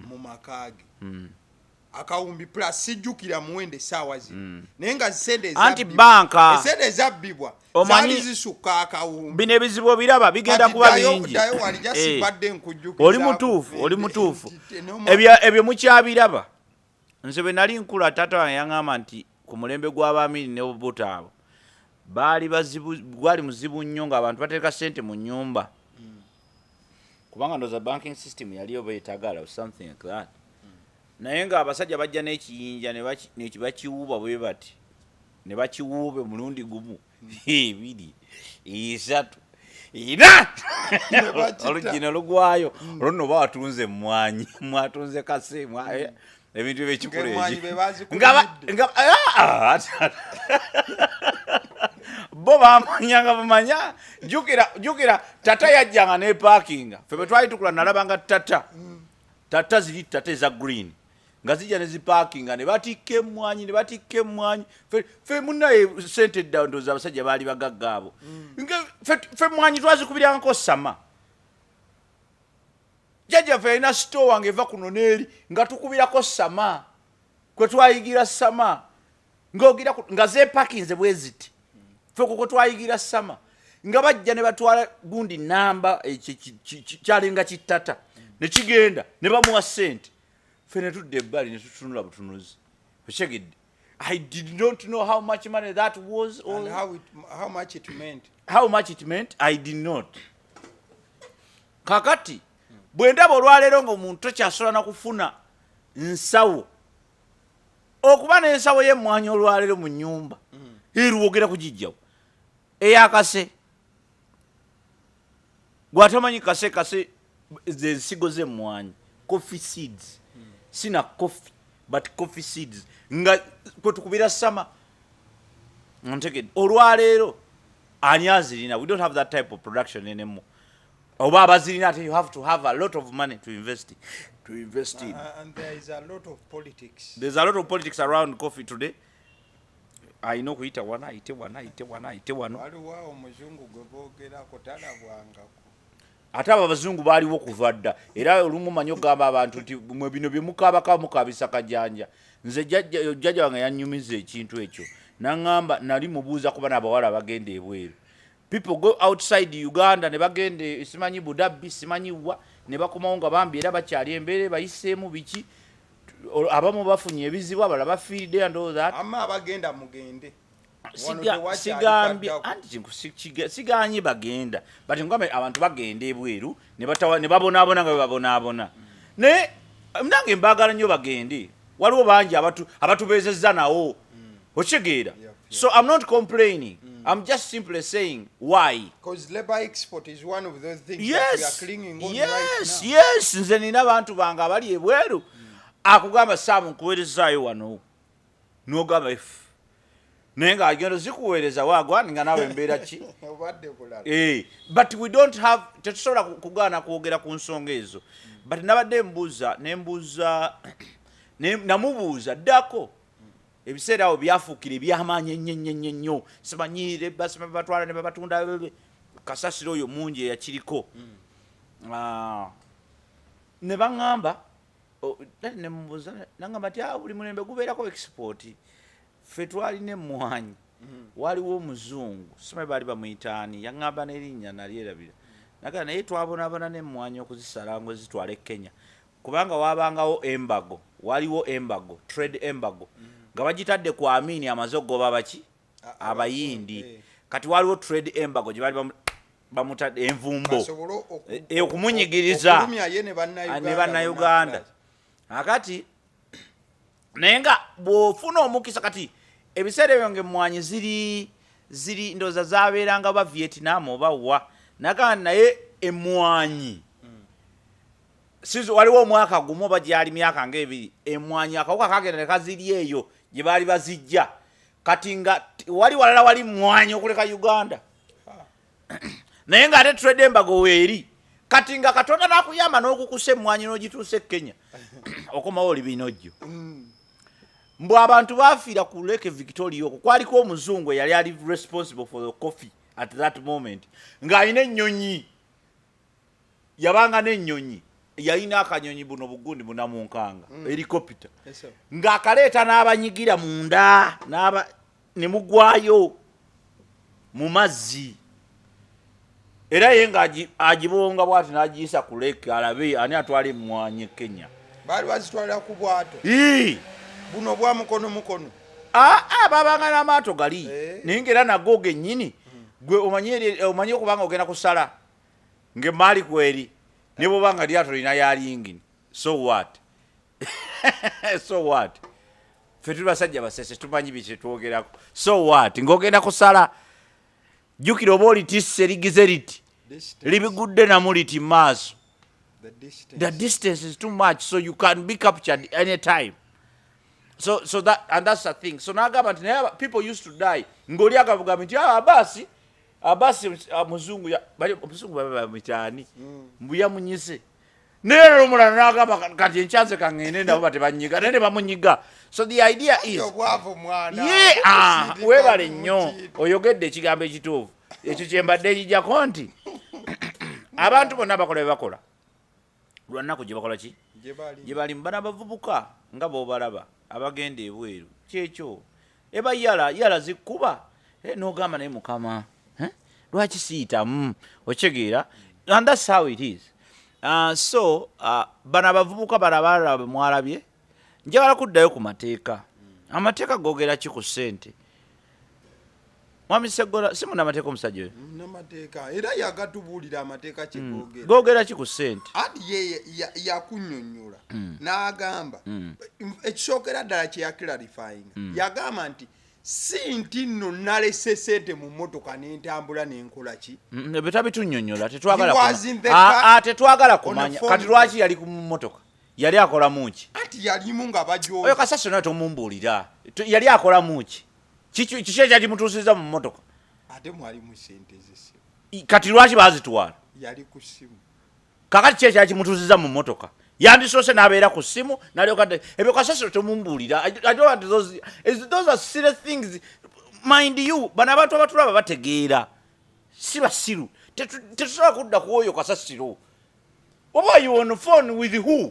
mu maka ge, akawumbi plus, sijjukira muwendo essaawa zino, naye nga sente Anti banka. Esente ezabbibwa Omanyi- zaali zisukka akawumbi. Bino ebizibu obiraba bigenda Kati kuba ddayo- bingi. ddayo wali, just badde nkujjukiza. Oli mutuufu, oli mutuufu. Ebyo mukyabiraba. Nze bwe nali nkula, taata wange yaŋŋamba nti ku mulembe gw'Abamini ne Obote abo baali bazibu, gwali muzibu nnyo ng'abantu bateeka sente mu nnyumba, kubanga ndowooza banking system yali oba etagala or something like that, naye ng'abasajja bajja n'ekiyinja ne bakiwuuba bwe bati, ne bakiwuuba omulundi gumu, ebiri, esatu, ena. Ne bakita. Oluggi ne lugwayo. Olwo nno oba watunze emmwanyi, mwatunze kase, ebintu ebyekikulu. Ng'emmwanyi Ekyo. be bazikulimidde. Bo bamanyanga bamanya. Jjukira tata yajjanga nepaakinga. Ffe bwe twali tukula, nalabanga tata, tata ziri tata eza green nga zijja ne zipaakinga ne batikka emmwanyi, ne batikka emmwanyi. Ffe munnaye sente edda, ndowooza abasajja baali bagagga abo. Nga ffe emmwanyi twazikubirangako sama. Jjajjaffe yalina sitowa ng'eva kuno n'eri, nga tukubirako sama, kwe twayigira sama, ng'ogira nga zeepakinze bwe ziti. Ffe okwo kwe twayigira sama, nga bajja ne batwala gundi namba ekyo kyalinga kittata ne kigenda ne bamuwa ssente. Ffe ne tudda ebbali ne tutunula butunuzi. Okitegedde? I did not know how much money that was or And how much it meant. How much it meant, I did not. Kakati bwe ndaba olwaleero nga omuntu tokyasobola na kufuna nsawo, okuba n'ensawo y'emmwanyi olwaleero mu nnyumba erwogera kugijjawo eyakase, gwatamanyi kase, kase zensigo z'emmwanyi, coffee seeds, sina coffee but coffee seeds, nga kwe tukubira sama. Ntegedde, olwaleero ani azirina? We don't have that type of production anymore. Oba abazirina ate you have to have a lot of money to invest in. And there is a lot of politics. There's a lot of politics around coffee today. Ayina okuyita wano, ayite wano, ayite wano, ayite wano. Waliwo awo omuzungu gwe boogerako talabwangako. Ate abo abazungu baaliwo kuva dda. Era olumu manyi okugamba abantu nti mwe bino bye mukaabaka mukabisa kajanja. Nze jjajja wange yanyumiza ekintu ekyo, naŋŋamba, nali mubuuza kuba n'abawala bagenda ebweru, people go outside Uganda ne bagenda e, simanyi Budabbi, simanyi wa, ne bakomawo nga bambi era bakyali embeera bayiseemu biki. Abamu bafunye ebizibu, abalala bafiiridde and all that. Amma abagenda mugende. Wano tewakyali Sigambye kaddako. Anti siganye bagenda, but ngambe abantu bagenda ebweru ne babonaabona nga bwe babonaabona, naye nange mbaagala nnyo bagende. Waliwo bangi abatubeezezza nawo, okitegeera? So I'm not complaining, I'm just simply saying why. Because labor export is one of those things that we are clinging on right now. Yes, nze nina abantu bange abali ebweru, akugamba, "Saamu, nkuweerezaayo wano," n'ogamba if naye ng'agenda zikuweereza waagwani nga naawe embeera ki? Obadde bulala. But we don't have, tetusobola kugaana kwogera ku nsonga ezo. But nabadde mbuuza, nembuuza, namubuuza ddako ebiseera awo byafuukira ebyamaanyi ennyo ennyo ennyo ennyo, simanyire basima batwala ne babatunda kasasiro oyo mungi eyakiriko. Ah, ne baŋŋamba nemubuuza, naŋŋamba nti, "Ah, buli mulembe gubeerako export. Ffe twalina emmwanyi." Waliwo omuzungu, simanyi baali bamuyitaani, yaŋŋamba n'erinnya nalyerabira. Nagaa naye twabonaabona n'emmwanyi okuzisala ngo zitwala e Kenya, kubanga wabangawo embargo, waliwo embargo, trade embargo, nga bagitadde ku Amini amaze okugoba baki, Abayindi. Kati waliwo trade embargo gye baali bamutadde envumbo. Basobole okumunyigiriza. Okulumya ye ne Bannayuganda. Ne Bannayuganda. Akati naye nga bw'ofuna omukisa, kati ebiseera ebyo nga emmwanyi ziri ndowooza zabeeranga ba Vietnam oba wa, nagaa naye emmwanyi. Sizo waliwo omwaka gumu oba gyali myaka ngaebiri, emwanyi akawuka kagenda ne kaziri eyo gye baali bazijja. Kati nga wali walala wali mwanyi okuleka Uganda, naye ng'ate trade embargo weeri. Kati nga Katonda nakuyamba n'okukusa emwanyi n'ogituusa e Kenya, okomawo oli binojjo. Mbu abantu bafiira ku Lake Victoria. Okwo kwaliko omuzungu eyali ali responsible for the coffee at that moment, ng'alina ennyonyi, yabanga n'ennyonyi, yalina akanyonyi buno bugundi bunamunkanga, helicopter. Yes, sir. Ng'akaleeta n'abanyigira munda n'aba ne mugwayo mu mazzi, era ye ng'agibonga bw'ati n'agiyisa ku lake alabe ani atwala emmwanyi e Kenya. Baali bazitwalira ku bwato? Ii! Buno bwa mukono mukono? Aa, babanga n'amaato gali. Eh. Naye ngaera nago gennyini gwe omanyi okubanga ogenda kusala ng'emaali kweri, ne bwoba nga lyato lina yalingini. So what? So what? Ffe tuli basajja basese, tumanyi biki tetwogerako. So what ng'ogenda kusala? Jjukira oba olitisse ligize liti. Distance. Libigudde namu liti maaso. The distance. The distance is too much, so you can be captured any time. So that, and that's the thing. So nagamba nti naye people used to die ng'oli agavuga nti, "Ah, Abasi, Abasi, ah, muzungu omuzungu baba bamwitaani?" Mbu yamunyize. Naye era omulala n'agamba, "Kati enkyanze kaŋŋende nabo batebanyiga," naye ne bamunyiga. So the idea is Obwavu, mwana. Ye, ah, Busindika weebale nnyo. mu Oyogedde ekigambo ekituufu. Ekyo kyembadde ekijjako nti abantu bonna bakola bye bakola lwannaku gye bakola ki gye bali. Gye bali bana abavubuka nga b'obalaba abagenda ebweru, kyekyo eba yala yala zikkuba. Eh, n'ogamba naye Mukama, eh, lwaki siyitamu? Okitegeera? And that's how it is. So bano abavubuka bano abalala bwe mwalabye, njagala kuddayo ku mateeka. Amateeka googera ki ku ssente? Mwami Seggola si munnamateeka omusajja oyo? Namateeka, era yagatubuulira amateeka kyegogera. Googera ki ku ssente? Anti ye yakunnyonnyola n'agamba ekisookera ddala kye yaclarifyinga, yagamba nti si nti nno nalese sente mu mmotoka n'entambula n'enkola ki. Ebyo tabitunnyonnyola, tetwagala. He was in the Ah, car ah, tetwagala on a kumanya. phone Kati lwaki yali ku mmotoka? Yali akolamu ki? Anti yalimu nga Oyo bajoza. Kasasiro naye tomumbuulira. Yali akolamu ki? Kiki ekyakimutuusiza mu mmotoka? Ate mwalimu sente z'essimu. Kati lwaki baazitwala? Yali ku ssimu. Kakati ki ekyakimutuusiza mu mmotoka? Yandisoose n'abeera ku ssimu nalyoka ebyo kasasiro tomumbuulira. I don't want those, those are serious things, mind you. Bano abantu abatulaba bategeera, si basiru. Tetusobola kudda ku oyo kasasiro. Oba you on phone with who?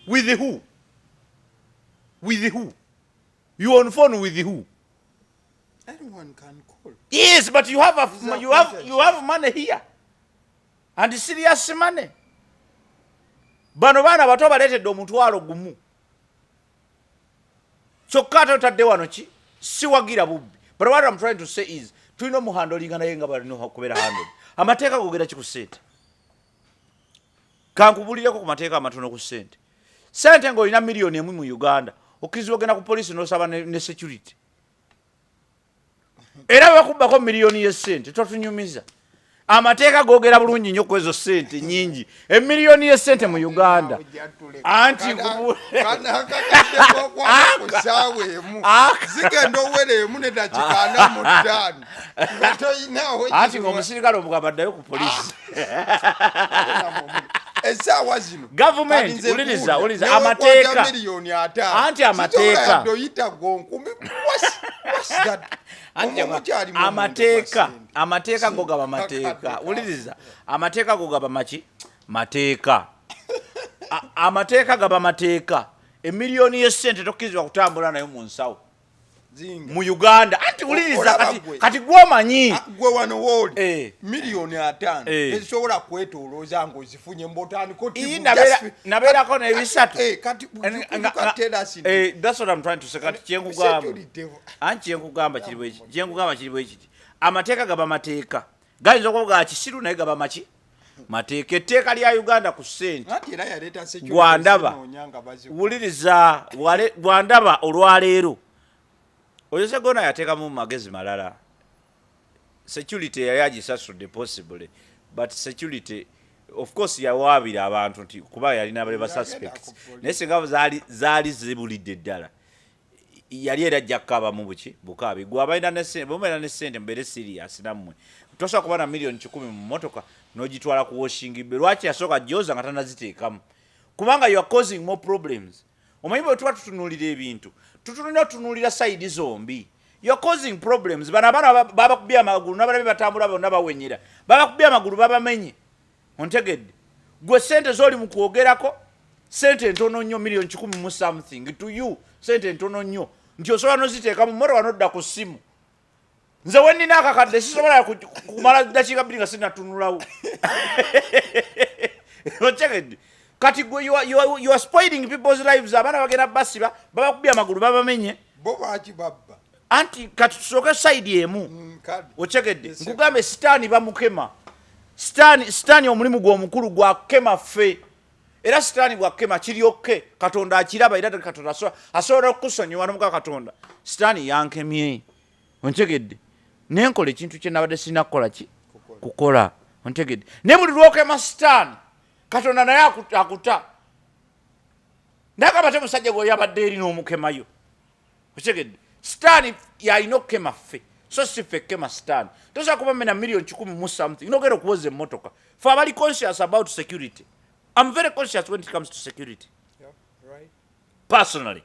With who? With who you on phone? With who? Anyone can call. Yes, but you have a, These are you have you questions. have money here, and serious money. Bano baana bato baleetedde 10,000, kyokka ate otadde wano ki? Siwagira bubbi, but what I'm trying to say is tulina omuhandlinga naye nga balina okubeera handled. Amateeka gogera ki ku ssente? Kankubulireko ku mateeka amatono ku ssente. Sente ng'olina 1 million mu Uganda, okkirizibwa ogenda ku poliisi n'osaba ne security. Era bwe bakubbako miliyoni y'essente, totunyumiza. Amateeka googera bulungi nnyo ku ezo ssente nyingi, emiliyoni y'essente mu Uganda. Anti Kanakakaddeko ku ssaawa 1. Zigenda owera 1:45 nga toyinaawo. Anti ng'omusirikale omugamba addayo ku poliisi. Essaawa zino. Gavumenti, Kati nze wuliriza, nkuwulira. wuliriza, Newekwata amateeka. 5 miliyoni. Anti amateeka. Sisobola yadde oyita gonkumi. What's that? Anti Omwo mukyalimu omuntu amateeka gwa ssente. Amateeka go gaba mateeka. Akadde. Wuliriza, amateeka go gaba maki? Mateeka. Amateeka gaba mateeka. Emiliyoni y'essente tokkirizibwa kutambula nayo mu nsawo Zinga. mu Uganda. Anti wuliriza, Olaba kati gwe. kati gwomanyi. Ah, gwe wano wooli 5 miliyoni tezisobola kwetolooza ng'ozifunye mbotandika. Ii, nabeerako n'ebisatu. Kati That's what I'm trying to say. Kati kyenkugamba, anti kyenkugamba kiri bwe kiti: amateeka gaba mateeka. Gayinza okuba ga kisiru, naye gaba maki? Mateeka. Etteeka lya Uganda ku ssente. Anti era yaleeta security. Gwandaba. Zinoonya nga Wuliriza, gwandaba olwaleero oyo Segona yateekamu mu magezi malala. Security yali agisasudde possibly, but security Of course yawaabira abantu nti kuba yalina bale ba Yagenda suspects, ku police. Naye singa zaali zibulidde ddala, yali era ajja kukaaba buki bukaabi. Gwe abalina ne sente, bwemubeera ne sente, mubeere serious nammwe. Tosobola kuba na 100,000,000 mu motoka n'ogitwala ku washing bay. Lwaki yasooka gyoza nga tanaziteekamu? Kubanga you are causing more problems. Omanyi bwe tuba tutunuulira ebintu, tutulina otunuulira side zombi. You are causing problems. Bano abaana babakubye amagulu, n'abalabe batambula bonna bawenyera, babakubye amagulu, babamenye. Ontegedde? Gwe sente z'oli mu kwogerako, sente ntono nnyo, 100,000,000 mu something to you sente ntono nnyo, nti osobola noziteeka mu motoka nodda ku ssimu. Nze we nnina akakadde sisobola kumala dakiika 2 nga sinatunulawo. Otegedde? Kati gwe you are spoiling people's lives. Abaana bagenda basiba, babakubye amagulu, babamenye. Bo baki babba? Anti kati tusooke side emu. Kale. Otegedde? Yes, Nkugambe, sitaani bamukema. Sitaani omulimu gwe omukulu gwakema ffe, era sitaani bwakema kiryokke. Katonda akiraba, era Katonda asobola okukusonyiwa nomuga Katonda, sitaani yankemye. Ontegedde? Nenkola ekintu kye nabadde sirina kukola ki? Kukola. Kukola. Ontegedde? Naye buli lwokema sitaani, Katonda naye akuta. Nagamba te musajja gwe yabadde eri n'omukemayo. Otegedde? Sitaani yalina okukema ffe, so si ffe kukema sitaani. Tosobola kuba mena 100,000,000 mu something nogenda okuwoza emmotoka. Fe abali conscious about security, I'm very conscious when it comes to security. Yeah, right. Personally,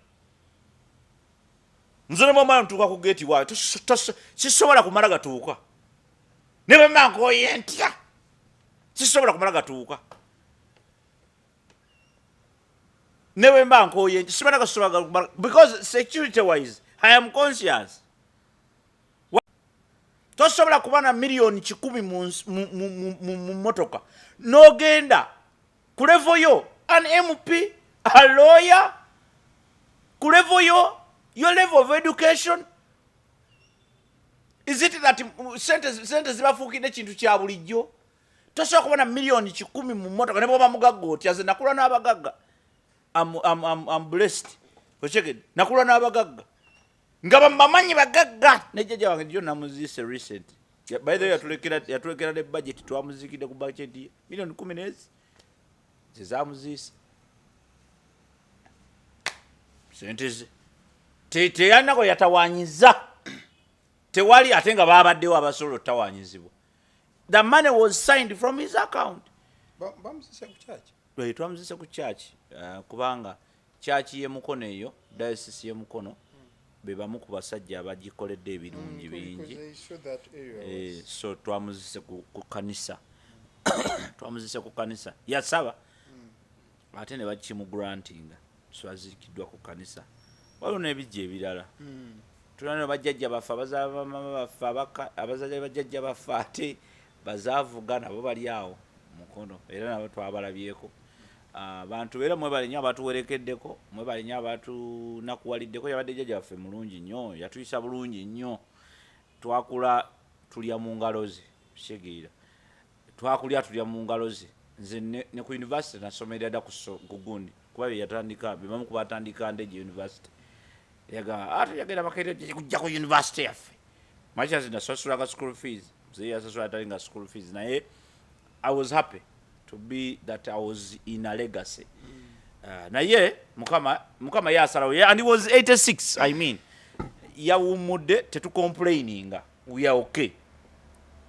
nze nemwamala ntuuka ku geeti waayo, sisobola kumala gatuuka. Ne bwemba nkoye ntya, sisobola kumala gatuuka. Ne bwemba nkoye ntya, simala gasobola kumala, because security wise I am conscious. Tosobola kuba na 100,000,000 mu motoka n'ogenda ku level yo, an MP, a lawyer, ku level yo, your level of education. Is it that sente zibafuukidde kintu kya bulijjo? Tosobola kuba na 100,000,000 mu motoka ne bwoba mugagga otya. Nze nakula n'abagagga. I'm blessed. Otegedde? Nakula n'abagagga nga bamamanyi bagagga. Nejjajja wange jo namuziise recent. By the way, yatulekera ne budget. Twamuziikidde ku budget ye, 10 million ezi zezamuziise, sente ze. Teyalinako yatawanyiza, tewali, ate nga babaddewo abasobola otawanyizibwa. The money was signed from his account. Bamuziise ku church? Twamuziise ku church, kubanga church y'emukono eyo, diocese y'emukono, be bamu ku basajja abagikoledde ebirungi bingi. Because they saw that area So twamuzise ku kanisa, twamuzise ku kanisa, yasaba ate ne bakimugrantinga, so aziikiddwa ku kanisa. Waliwo n'ebijja ebirala. Tulina bajjajja baffe, abazaala bamama baffe, abazadde bajjajja baffe ate bazaavuga, nabo bali awo mukono, era nabo twabalabyeko. Abantu era mwebale nnyo abatuwerekeddeko, mwebale nnyo abatunakuwaliddeko. Yabadde jjajja waffe mulungi nnyo, yatuyisa bulungi nnyo. Twakula tulya mu ngalo ze. Kitegeera, twakulya tulya mu ngalo ze. Nze ne ku university nasomerera dda ku gundi, kuba bye yatandika, bebamu ku batandika Ndejje University. Yagamba ate yagenda Makerere kujja ku university yaffe. Much as nasasulaga school fees, nze yasasula atali nga school fees, naye I was happy to be that I was in a legacy. Naye Mukama ye asalawo. And he was 86. I mean, yawummudde, tetucomplaininga, we are okay.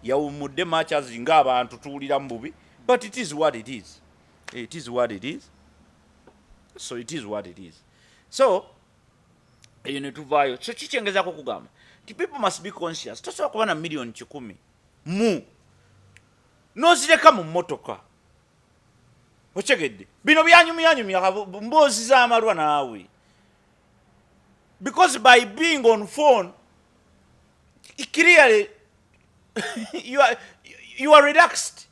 Yawummudde, much as ng'abantu tuwulira mu bubi, but it is what it is, it is what it is. So it is what it is. So eyo ne tuvaayo. So kikyengezako okugamba nti people must be conscious. Tosobola kuba na 100,000,000 mu n'ozireka mu mmotoka. Okyegedde? Bino byanyumyanyumya mboozi z'amalwa naawe, because by being on phone, clearly you are relaxed.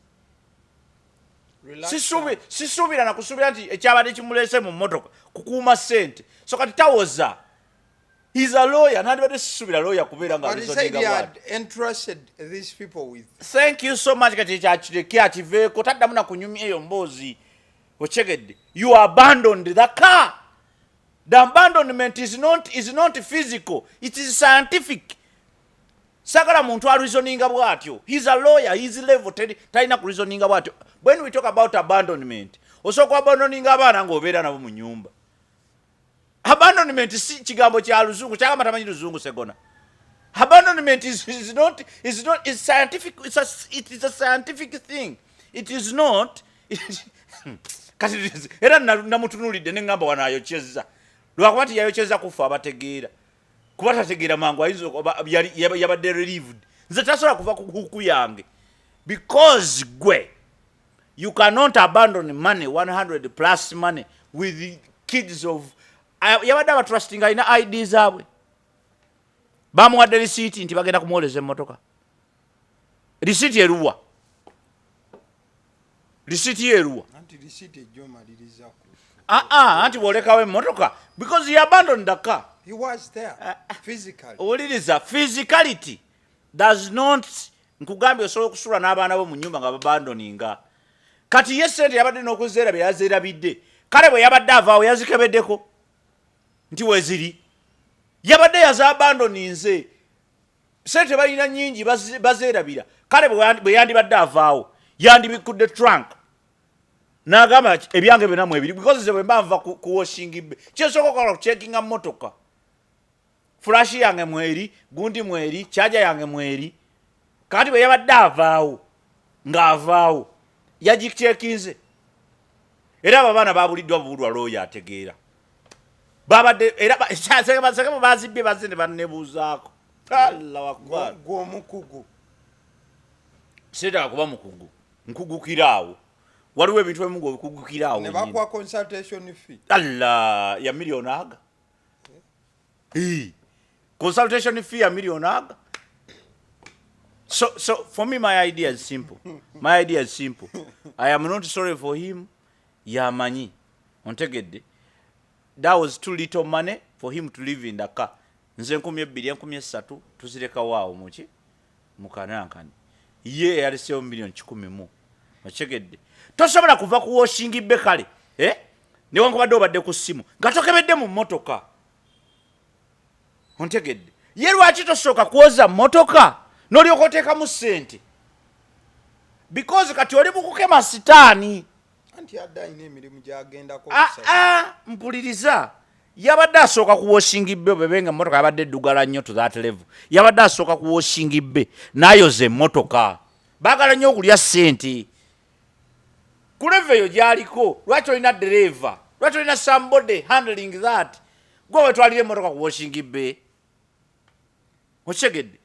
Relax. Sisuubira nakusuubira nti ekyabadde kimuleese mu mmotoka kukuuma ssente. So kati tawoza, he's a lawyer, nandibadde sisuubira lawyer kubeera nga But he said reasoninga he bw'atyo. had entrusted these people with Thank you so much. Kati kyakireke, akiveeko, taddamu nakunyumya eyo mboozi. Okyegedde? You abandoned the car. The abandonment is not physical, it is scientific. Sagala muntu areasoninga bw'atyo. He's a lawyer, his level talina kureasoninga bw'atyo. When we talk about abandonment, osooka abandoninga abaana ng'obeera nabo mu nyumba. Abandonment si kigambo kya luzungu, kyagamba tamanyi luzungu. Segona, abandonment is not is scientific. It is a scientific thing. It is not. Kati era namutunuulidde neŋŋamba wano ayokyezza, lwakuba ti yayokyeza kufa abategeera, kuba tategeera mangu ayinza yabadde relieved. Nze tasobola kuva ku hook yange because gwe, you cannot abandon money, 100 plus money, with the kids of yabadde abatrusting, alina ID zaabwe, bamuwadde risiiti nti bagenda kumuwoleza emmotoka. Risiiti eruwa? Risiiti ye eruwa? Anti risiiti ejja omaliriza ku Aa, anti bwolekawo emmotoka because he abandoned the car. He was there physically. Owuliriza, physicality does not, nkugambye, osobola okusula n'abaana bo mu nyumba nga babandoninga. Kati ye sente yabadde n'okuzeerabira, yazeerabidde. Kale bwe yabadde avaawo yazikebeddeko nti weziri, yabadde yazabandoninze. Sente balina nyingi, bazeerabira. Kale bwe yandibadde avaawo yandibikudde trunk n'agamba ebyange byonna mwebiri, because nze bwe mba nva ku washing bay, kyensooka okukola kucheckinga motoka, flash yange mweri, gundi mweri, charger yange mweri. Kati bwe yabadde avaawo, ng'avaawo yagicheckinze. Era abo abaana babuliddwa bubulwa looya ategeera. Babadde era baseke bazibbye, bazze ne bannebuuzaako. Allahu akbar. Gw'omukugu. Seetaaga kuba mukugu, nkugukira awo. Waliwo ebintu ebimu ng'obikugukira awo ne wennyini. Bakuwa consultation fee. Alla, ya miliyoni aga. Eh, consultation fee ya miliyoni aga. So for me, my idea is simple, my idea is simple. I am not sorry for him. Yamanyi, ontegedde, that was too little money for him to live in the car. Nze 2000, 3000 tuzirekawo awo muki mukanankani. Ye yalesewo miliyoni 100 mu. Okitegedde? Tosobola kuva ku washing bay, kale, eh? Newankubadde obadde ku ssimu nga tokebedde mu mmotoka. Ontegedde? Ye lwaki tosooka kwoza mmotoka n'olyoka oteekamu ssente? Because kati oli mukukema sitaani. Anti adde alina emirimu gyagendako. Ah, ah, mpuliriza, yabadde asooka ku washing bay, bebe nga emmotoka yabadde eddugala nnyo to that level. Yabadde asooka ku washing bay n'ayoza emmotoka. Baagala nnyo okulya ssente ku level eyo gy'aliko. Lwaki olina dereva? Lwaki olina somebody handling that? Gwe wetwalira emmotoka ku washing bay. Okitegedde?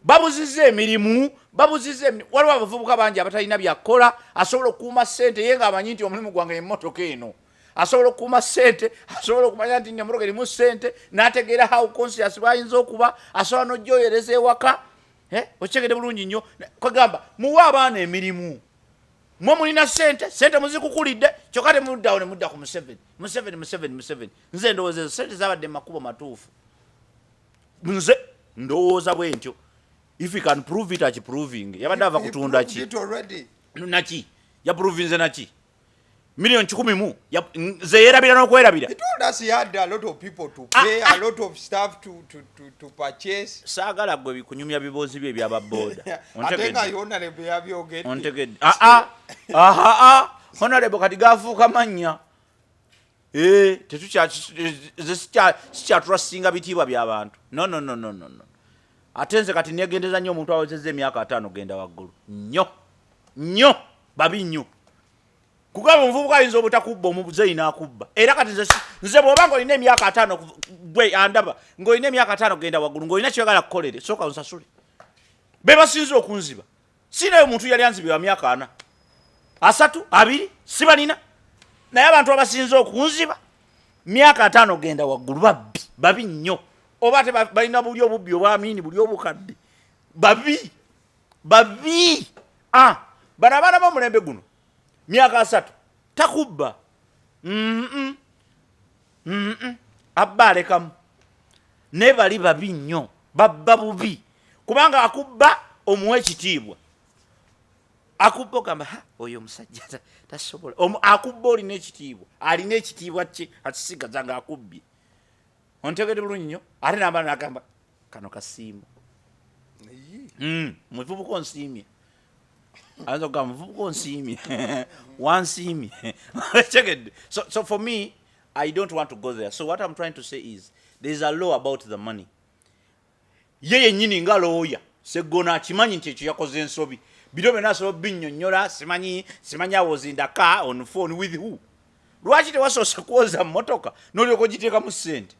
Babuziza emirimu, babuziza emirimu. Waliwo abavubuka bangi abatalina byakukola, asobola okukuuma ssente ye ng'amanyi nti omulimu gwange emmotoka eno. Asobola okukuuma ssente, asobola okumanya nti emmotoka erimu ssente, n'ategeera how conscious bwayinza okuba, asobola n'ojjoyereza ewaka. Eh, okitegedde bulungi nnyo? Kwegamba muwe abaana emirimu. Mwe mulina ssente, ssente muzikukulidde, kyokka temuddawo ne mudda ku Museveni, Museveni, Museveni, Museveni. Nze ndowooza ezo ssente zabadde mu makubo matuufu. Nze ndowooza bwe ntyo. If he can prove it, akiproving. Yabadde ava kutunda ki? It already. Naki yaprovinze? Naki? Miliyoni 100 mu nze yeerabira n'okwerabira. He told us he had a lot of people to pay, a lot of stuff to purchase. Saagala gwe bikunyumya biboozi bye ebyababooda. Ate nga honorable yabyogedde. Ontegedde? Aa, aha, honorable kati gafuuka mannya. Eh, nze sikyatrustinga bitiibwa by'abantu. No, no, no, no, no, no. Ate nze kati negendeza nnyo omuntu awezezza emyaka 50 genda waggulu, nnyo nnyo, babi nnyo. Kugamba omuvubuka ayinza obutakubba, omuzeeyi n'akubba. Era kati nze bw'oba ng'olina emyaka 50, gwe andaba ng'olina emyaka 50 genda waggulu, ng'olina kyoyagala kukolere, sooka onsasule. Be basinze okunziba. Siinayo muntu yali anzibye wa myaka 40, 30, 20, sibalina. Naye abantu abasinze okunziba myaka 50 genda waggulu, babbi, babi nnyo. Oba ate balina buli obubbi obwamiini, buli obukadde, babi, babi. Ah, bano abaana b'omulembe guno, myaka 30 takubba. Abba alekamu, naye bali babi nnyo, babba bubi, kubanga akubba omuwa ekitiibwa. Akubba ogamba, "Ha, oyo omusajja tasobola." Akubba olina ekitiibwa, alina ekitiibwa kye akisigaza ng'akubbye. Ontegedde bulungi nnyo? Ate nambala nagamba kano kasiimu. Muvubuka onsiimye, ayinza okugamba muvubuka onsiimye, wansiimye. Check. So for me, I don't want to go there. So what I'm trying to say is there's a law about the money. Ye yennyini nga looya Seggona akimanyi nti ekyo yakoze ensobi. Biro byonna asobola binnyonnyola. Simanyi I was in the car on phone with who. Lwaki tewasoose kwoza mmotoka n'olyoka ogiteekamu ssente?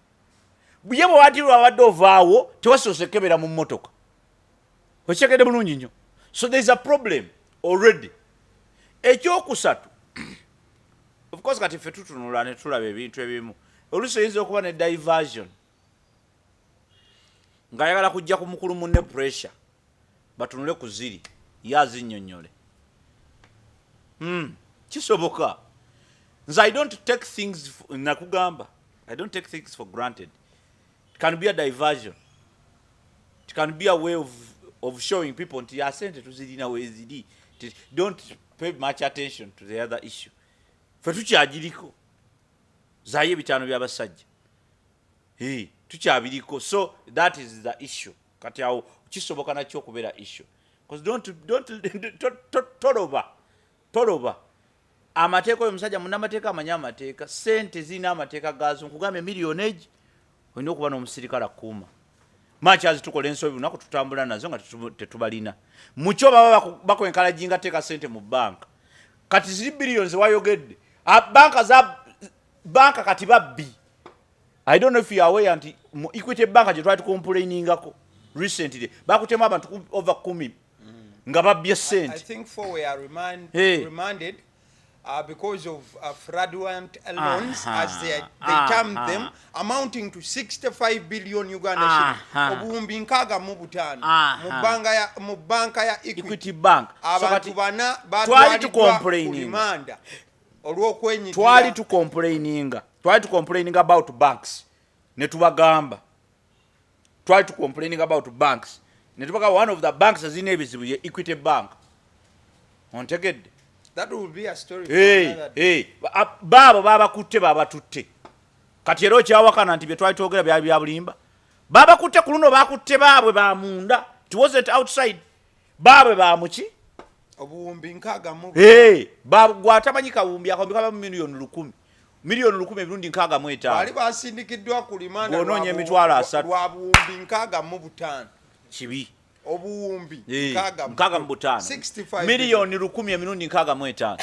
Ye bwe wati lwabadde ovaawo, tewasoose kebera mu mmotoka. Okitegedde bulungi nnyo? So there is a problem already. Ekyokusatu, of course, kati ffe tutunula ne tulaba ebintu ebimu. Oluusi oyinza okuba ne diversion ng'ayagala kujja ku mukulu munne pressure, batunule ku ziri ye azinnyonnyole. Kisoboka. Nze I don't take things, nakugamba, I don't take things for granted. It can be a diversion, it can be a way of showing people nti asente tuzirina weeziri. Don't pay much attention to the other issue. Fe tukyagiriko zaayo ebitaano by'abasajja. Hey, tukyabiriko. So that is the issue. Kati awo kisoboka nakyo okubeera issue, because don't toloba toloba amateeka. Oyo omusajja munamateeka, amanyi amateeka. Sente zirina amateeka gaazo. Nkugambye, miliyoni egi olina okuba n'omusirikale akuuma. Makyazi tukola ensobi, lunaku tutambula nazo nga tetubalina. Mukyo baba bakwenkalajinga teeka sente mu banka. Kati ziri biliyoni zewayogedde, banka za banka kati babbi. I don't know if you are aware nti mu Equity Bank gye twali tucomplainingako recently, bakutemu abantu over 10 nga babbye I sente. think four were Hey. remanded because of fraudulent loans, as they termed them, amounting to 65 billion Uganda shillings. Obuwumbi 65 mu banka ya Equity. Equity Bank. So Abantu kati bana twali batwaliddwa ku tucomplaining. limanda olw'okwenyigira. Twali tucomplaininga about banks, ne tubagamba, twali tucomplaining about banks, ne tubagamba one of the banks ezirina ebizibu ye Equity Bank. Ontegedde? That will be a story for Hey, another day. hey, baabo babatutte, babatutte. Kati era okyawakana nti bye twali twogera byali bya bulimba? Babakutte ku luno, bakutte baabwe bamunda. It wasn't outside. Baabwe bamuki? Obuwumbi 65. Hey, gwe atamanyi kawumbi, akawumbi kaba mu 1,000,000, 1,100,000 emirundi 65. Bali basindikiddwa ku limanda Bw'onoonya 30,000. lwa buwumbi 65. Kibi. Obuwumbi 65. 65. 1,100,000 emirundi 65.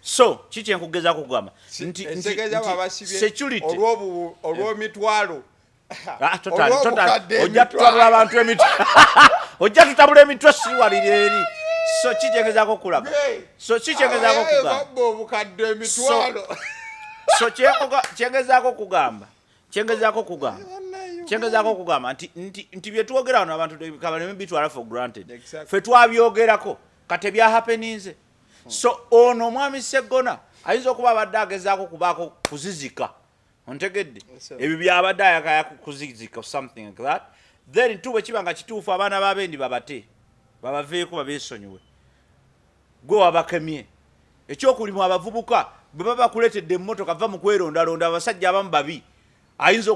So kikyenkugezaako kugamba nti Entegeeza nti babasibye security olw'emitwalo Ah, totally, olw'obukadde totally. Ojja emitwalo. tutabula abantu emitwe, ojja tutabula emitwe, siwalira eri. So kikyengezaako okulaga, so kikyengezaako Abayaye okugamba, babba obukadde emitwalo. So kyengezaako okugamba nti byetwogera wano abantu kabaleme bitwala for granted. Ffe twabyogerako, kati ebyahappeninze. So ono omwami Seggona ayinza okuba abadde agezaako kubaako kuzizika. Ontegedde? Yes, sir. Ebyo byabadde ayagala kuzizika or something like that. Then tu bwe kiba nga kituufu, abaana babendi babate, babaveeko, babeesonyiwe. Gwe wabakemye ekyokulimu. Abavubuka bwe baba bakuleetedde emmotoka, va mu kwerondalonda. Abasajja abamu babi, ayinza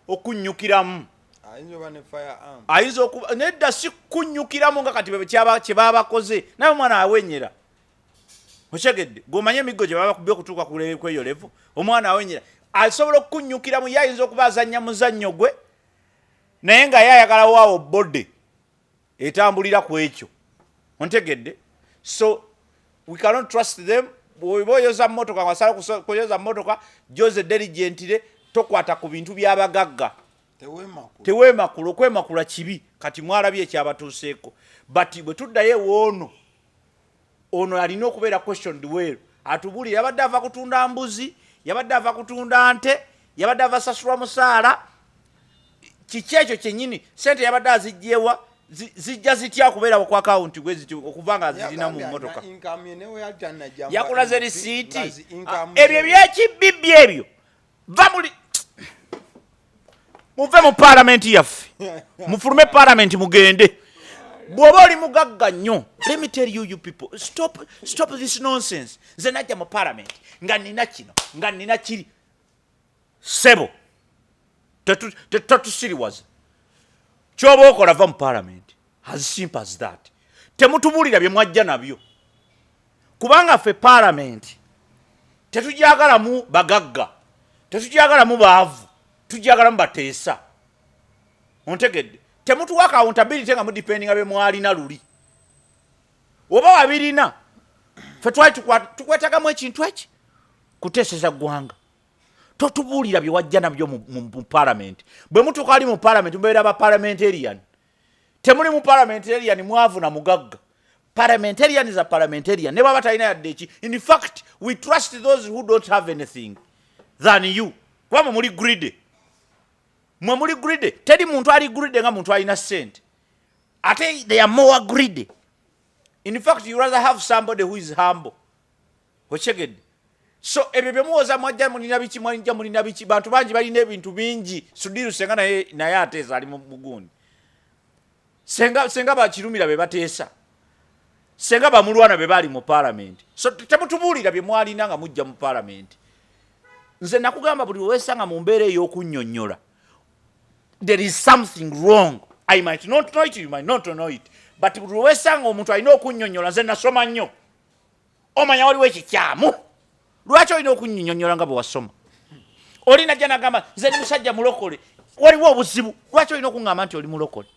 okunnyukiramu. Ayinza oba ne firearm. Ayinza okuba nedda, si kunnyukiramu nga kati kye babakoze. Naye omwana awenyera, okyegedde? Gweomanye emiggo gye babakubye okutuuka ku kweyo level. Omwana awenyera, asobola okukunnyukiramu. Ye ayinza okuba azannya muzannyo gwe, naye nga ye ayagala waawo body etambulira ku ekyo. Ontegedde? So we cannot trust them. Bw'oba oyoza mmotoka, nga wasala kuyoza mmotoka, gyoze diligently. Tokwata ku bintu by'abagagga. Teweemakula. Teweemakula. Okwemakula kibi. Kati mwalabye ekyabatuuseeko. But bwe tuddayo ewoono, ono alina okubeera questioned well, atubuulire yabadde ava kutunda mbuzi, yabadde ava kutunda nte, yabadde ava sasulwa musaala. Kiki ekyo kyennyini? Sente yabadde azijjewa? Zijja zitya okubeera ku akawunti gwe ziti okuva nga zirina mu mmotoka? Yakulaze risiiti. Ebyo ebyekibibbi ebyo, va muli, muve mu paalamenti yaffe, mufulume paalamenti mugende. Bw'oba oli mugagga nnyo, let me tell you, you people, stop this nonsense. Nze najja mu paalamenti nga nina kino, nga nina kiri. Sebo, totusiriwaza. Kyoba okola, va mu parliament, as simple as that. Temutubuulira bye mwajja nabyo, kubanga ffe parliament tetujagalamu bagagga, tetujagalamu baavu, tujagalamu bateesa. Ontegedde? Temutuwa accountability nga mudependinga bye mwalina luli oba wabirina. Ffe twali tukwetagamu ekintu eki kuteeseza ggwanga. Totubuulira bye wajja nabyo mu parliament. Bwe mutuuka ali mu parliament, mubeera ba parliamentarian. Temuli mu parliamentarian mwavu na mugagga. Parliamentarian is a parliamentarian, ne bwaba talina yadde eki. In fact, we trust those who don't have anything than you, kuba mwe muli greedy. Mwe muli greedy. Teri muntu ali greedy nga muntu alina sente. Ate they are more greedy. In fact, you rather have somebody who is humble. Okyegedde? So ebyo byemuwoza mwajja mulina biki, mwajja mulina biki, bantu bangi balina ebintu bingi. Sudiru senga naye ateesa, ali mu mugundi. Senga bakirumira be bateesa, senga bamulwana be bali mu parliament. So temutubuulira bye mwalina nga mujja mu parliament. Nze nakugamba, buli wesanga mu mbeera ey'okunnyonnyola, there is something wrong. I might not know it, you might not know it, but buli wesanga omuntu alina okunnyonnyola, nze nasoma nnyo, omanya waliwo ekikyamu. Lwaki olina okunnyonnyola nga bwe wasoma? Oli najja nagamba, nze ndi musajja mulokole. Waliwo obuzibu. Lwaki olina okuŋŋamba nti oli mulokole?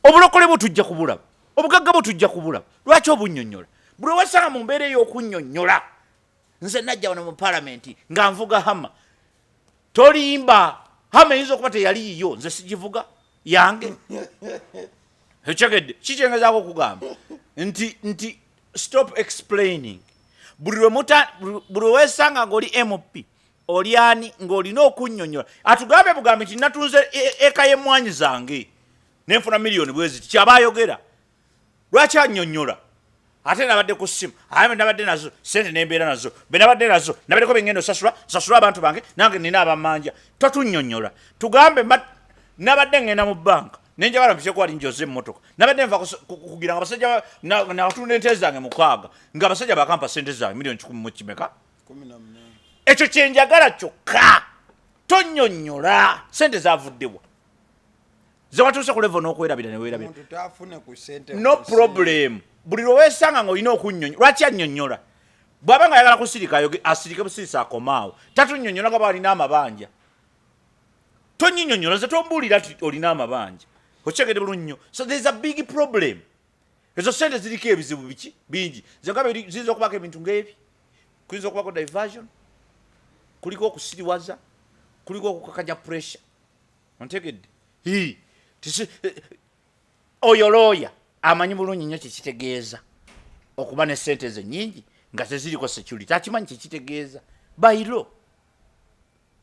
Obulokole bwo tujja kubulaba, obugagga bwo tujja kubulaba. Lwaki obunnyonnyola? Buli wesanga mu mbeera ey'okunnyonnyola, nze najja wano mu palamenti nga nvuga Hummer, tolimba. Hummer eyinza okuba teyali yiyo, nze sigivuga yange. Ekyegedde kikyengezaako okugamba nti stop explaining. Buli lwe weesanga ng'oli MP, oli ani, ng'olina okunnyonnyola, atugambe bugambi nti natunze eka y'emmwanyi zange nenfuna miliyoni bweziti. Kyaba ayogera, lwaki annyonnyola? Ate nabadde ku ssimu, aye nabadde nazo sente nembeera nazo, benabadde nazo nabaddeko bengenda osasula, nsasula abantu bange, nange nina abammanja. Totunnyonnyola, tugambe nabadde ngenda mu banka nenjagala mpise wali njoze emmotoka, nabadde nva kugira nga abasajja natunda ente zange 6, nga abasajja bakampa sente zange miliyoni 100 mu kimeka. 18. Ekyo kyenjagala kyokka. Tonnyonnyola sente zavuddewa, zewatuuse ku level n'okwerabira neweerabira. Omuntu tafune ku sente No mu nsi. problem. Buli lwe weesanga nga olina okunnyonnyola, lwaki annyonnyola? Bw'aba nga ayagala kusirika, asirike busirisi, akomaawo. Tatunnyonnyola nga bwalina amabanja. Tonyinyonnyola, nze tombuulira nti olina amabanja. Okyegedde bulungi nnyo? So there is a big problem. Ezo sente ziriko ebizibu biki bingi. Nze nga ziyinza okubako ebintu ng'ebi, kuyinza okubako diversion, kuliko okusiriwaza, kuliko okukakaja pressure. Ontegedde? Hii, oyo looya amanyi bulungi nnyo kyekitegeeza okuba ne sente ze nyingi nga teziriko security. Akimanyi kyekitegeeza bayiro,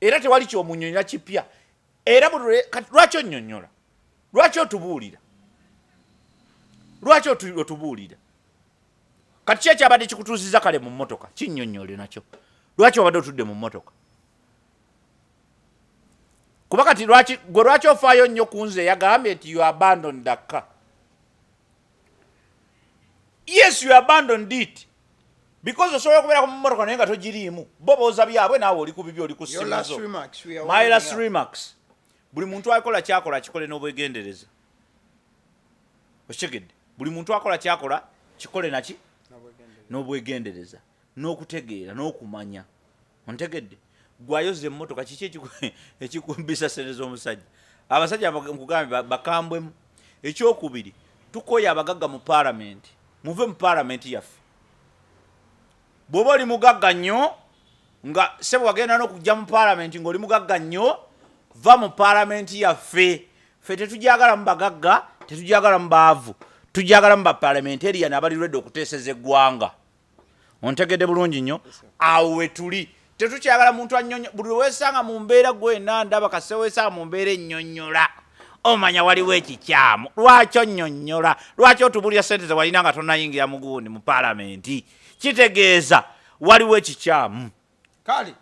era tewali kyomunyonyola kipya. Era buli kati lwaki onnyonnyola? Lwaki otubuulira? Lwaki otubuulira? Kati ki ekyabadde kikutuuziza kale mu mmotoka? Kinnyonnyole nakyo. Lwaki wabadde otudde mu mmotoka? Kuba kati lwaki gwe, lwaki ofaayo nnyo ku nze eyagambye nti you abandoned the car? Yes, you abandoned it because osobola okubeera mu mmotoka naye nga togiriimu. Bo booza byabwe, naawe oli ku bibi, oli ku Your ssimu last zo. remarks, we are My last winding up. remarks, buli muntu akola kyakola kikole n'obwegendereza. Okitegedde? Buli muntu akola kyakola kikole naki? N'obwegendereza, n'okutegeera, n'okumanya. Ontegedde? Gwayoza emmotoka, kiki ekikumbisa sente z'omusajja? Abasajja nkugambye bakambwemu. Ekyokubiri, tukoye abagagga mu paalamenti. Muve mu paalamenti yaffe. Bw'oba oli mugagga nnyo, nga sebo wagenda n'okujja mu paalamenti ng'oli mugagga nnyo, va mu paalamenti yaffe. Ffe tetujagalamu bagagga, tetujagalamu baavu, tujagalamu baparliamentarian abali ready okuteeseza eggwanga. Ontegedde bulungi nnyo? Awo we tuli. Tetukyagala muntu annyonnyo. Buli lwe weesanga mu mbeera gwena ndaba kase weesanga mu mbeera ennyonnyola, omanya waliwo ekikyamu. Lwaki onnyonnyola? Lwaki otubulira sente ze walina nga tonnayingira mu gundi mu paalamenti? Kitegeeza waliwo ekikyamu. Kale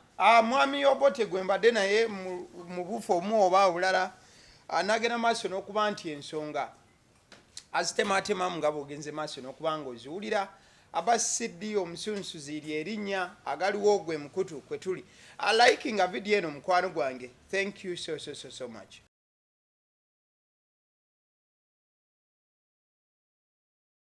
mwami Obote gwe mbadde naye mu bufu omu oba obulala, nagenda maaso n'okuba nti ensonga azitematemamu nga bw'ogenze maaso n'okuba nga oziwulira. Aba CD omusunsuzi lye erinnya, agaliwo gwe mukutu kwe tuli. Likinga vidiyo eno, mukwano gwange. Thank you so so so so much.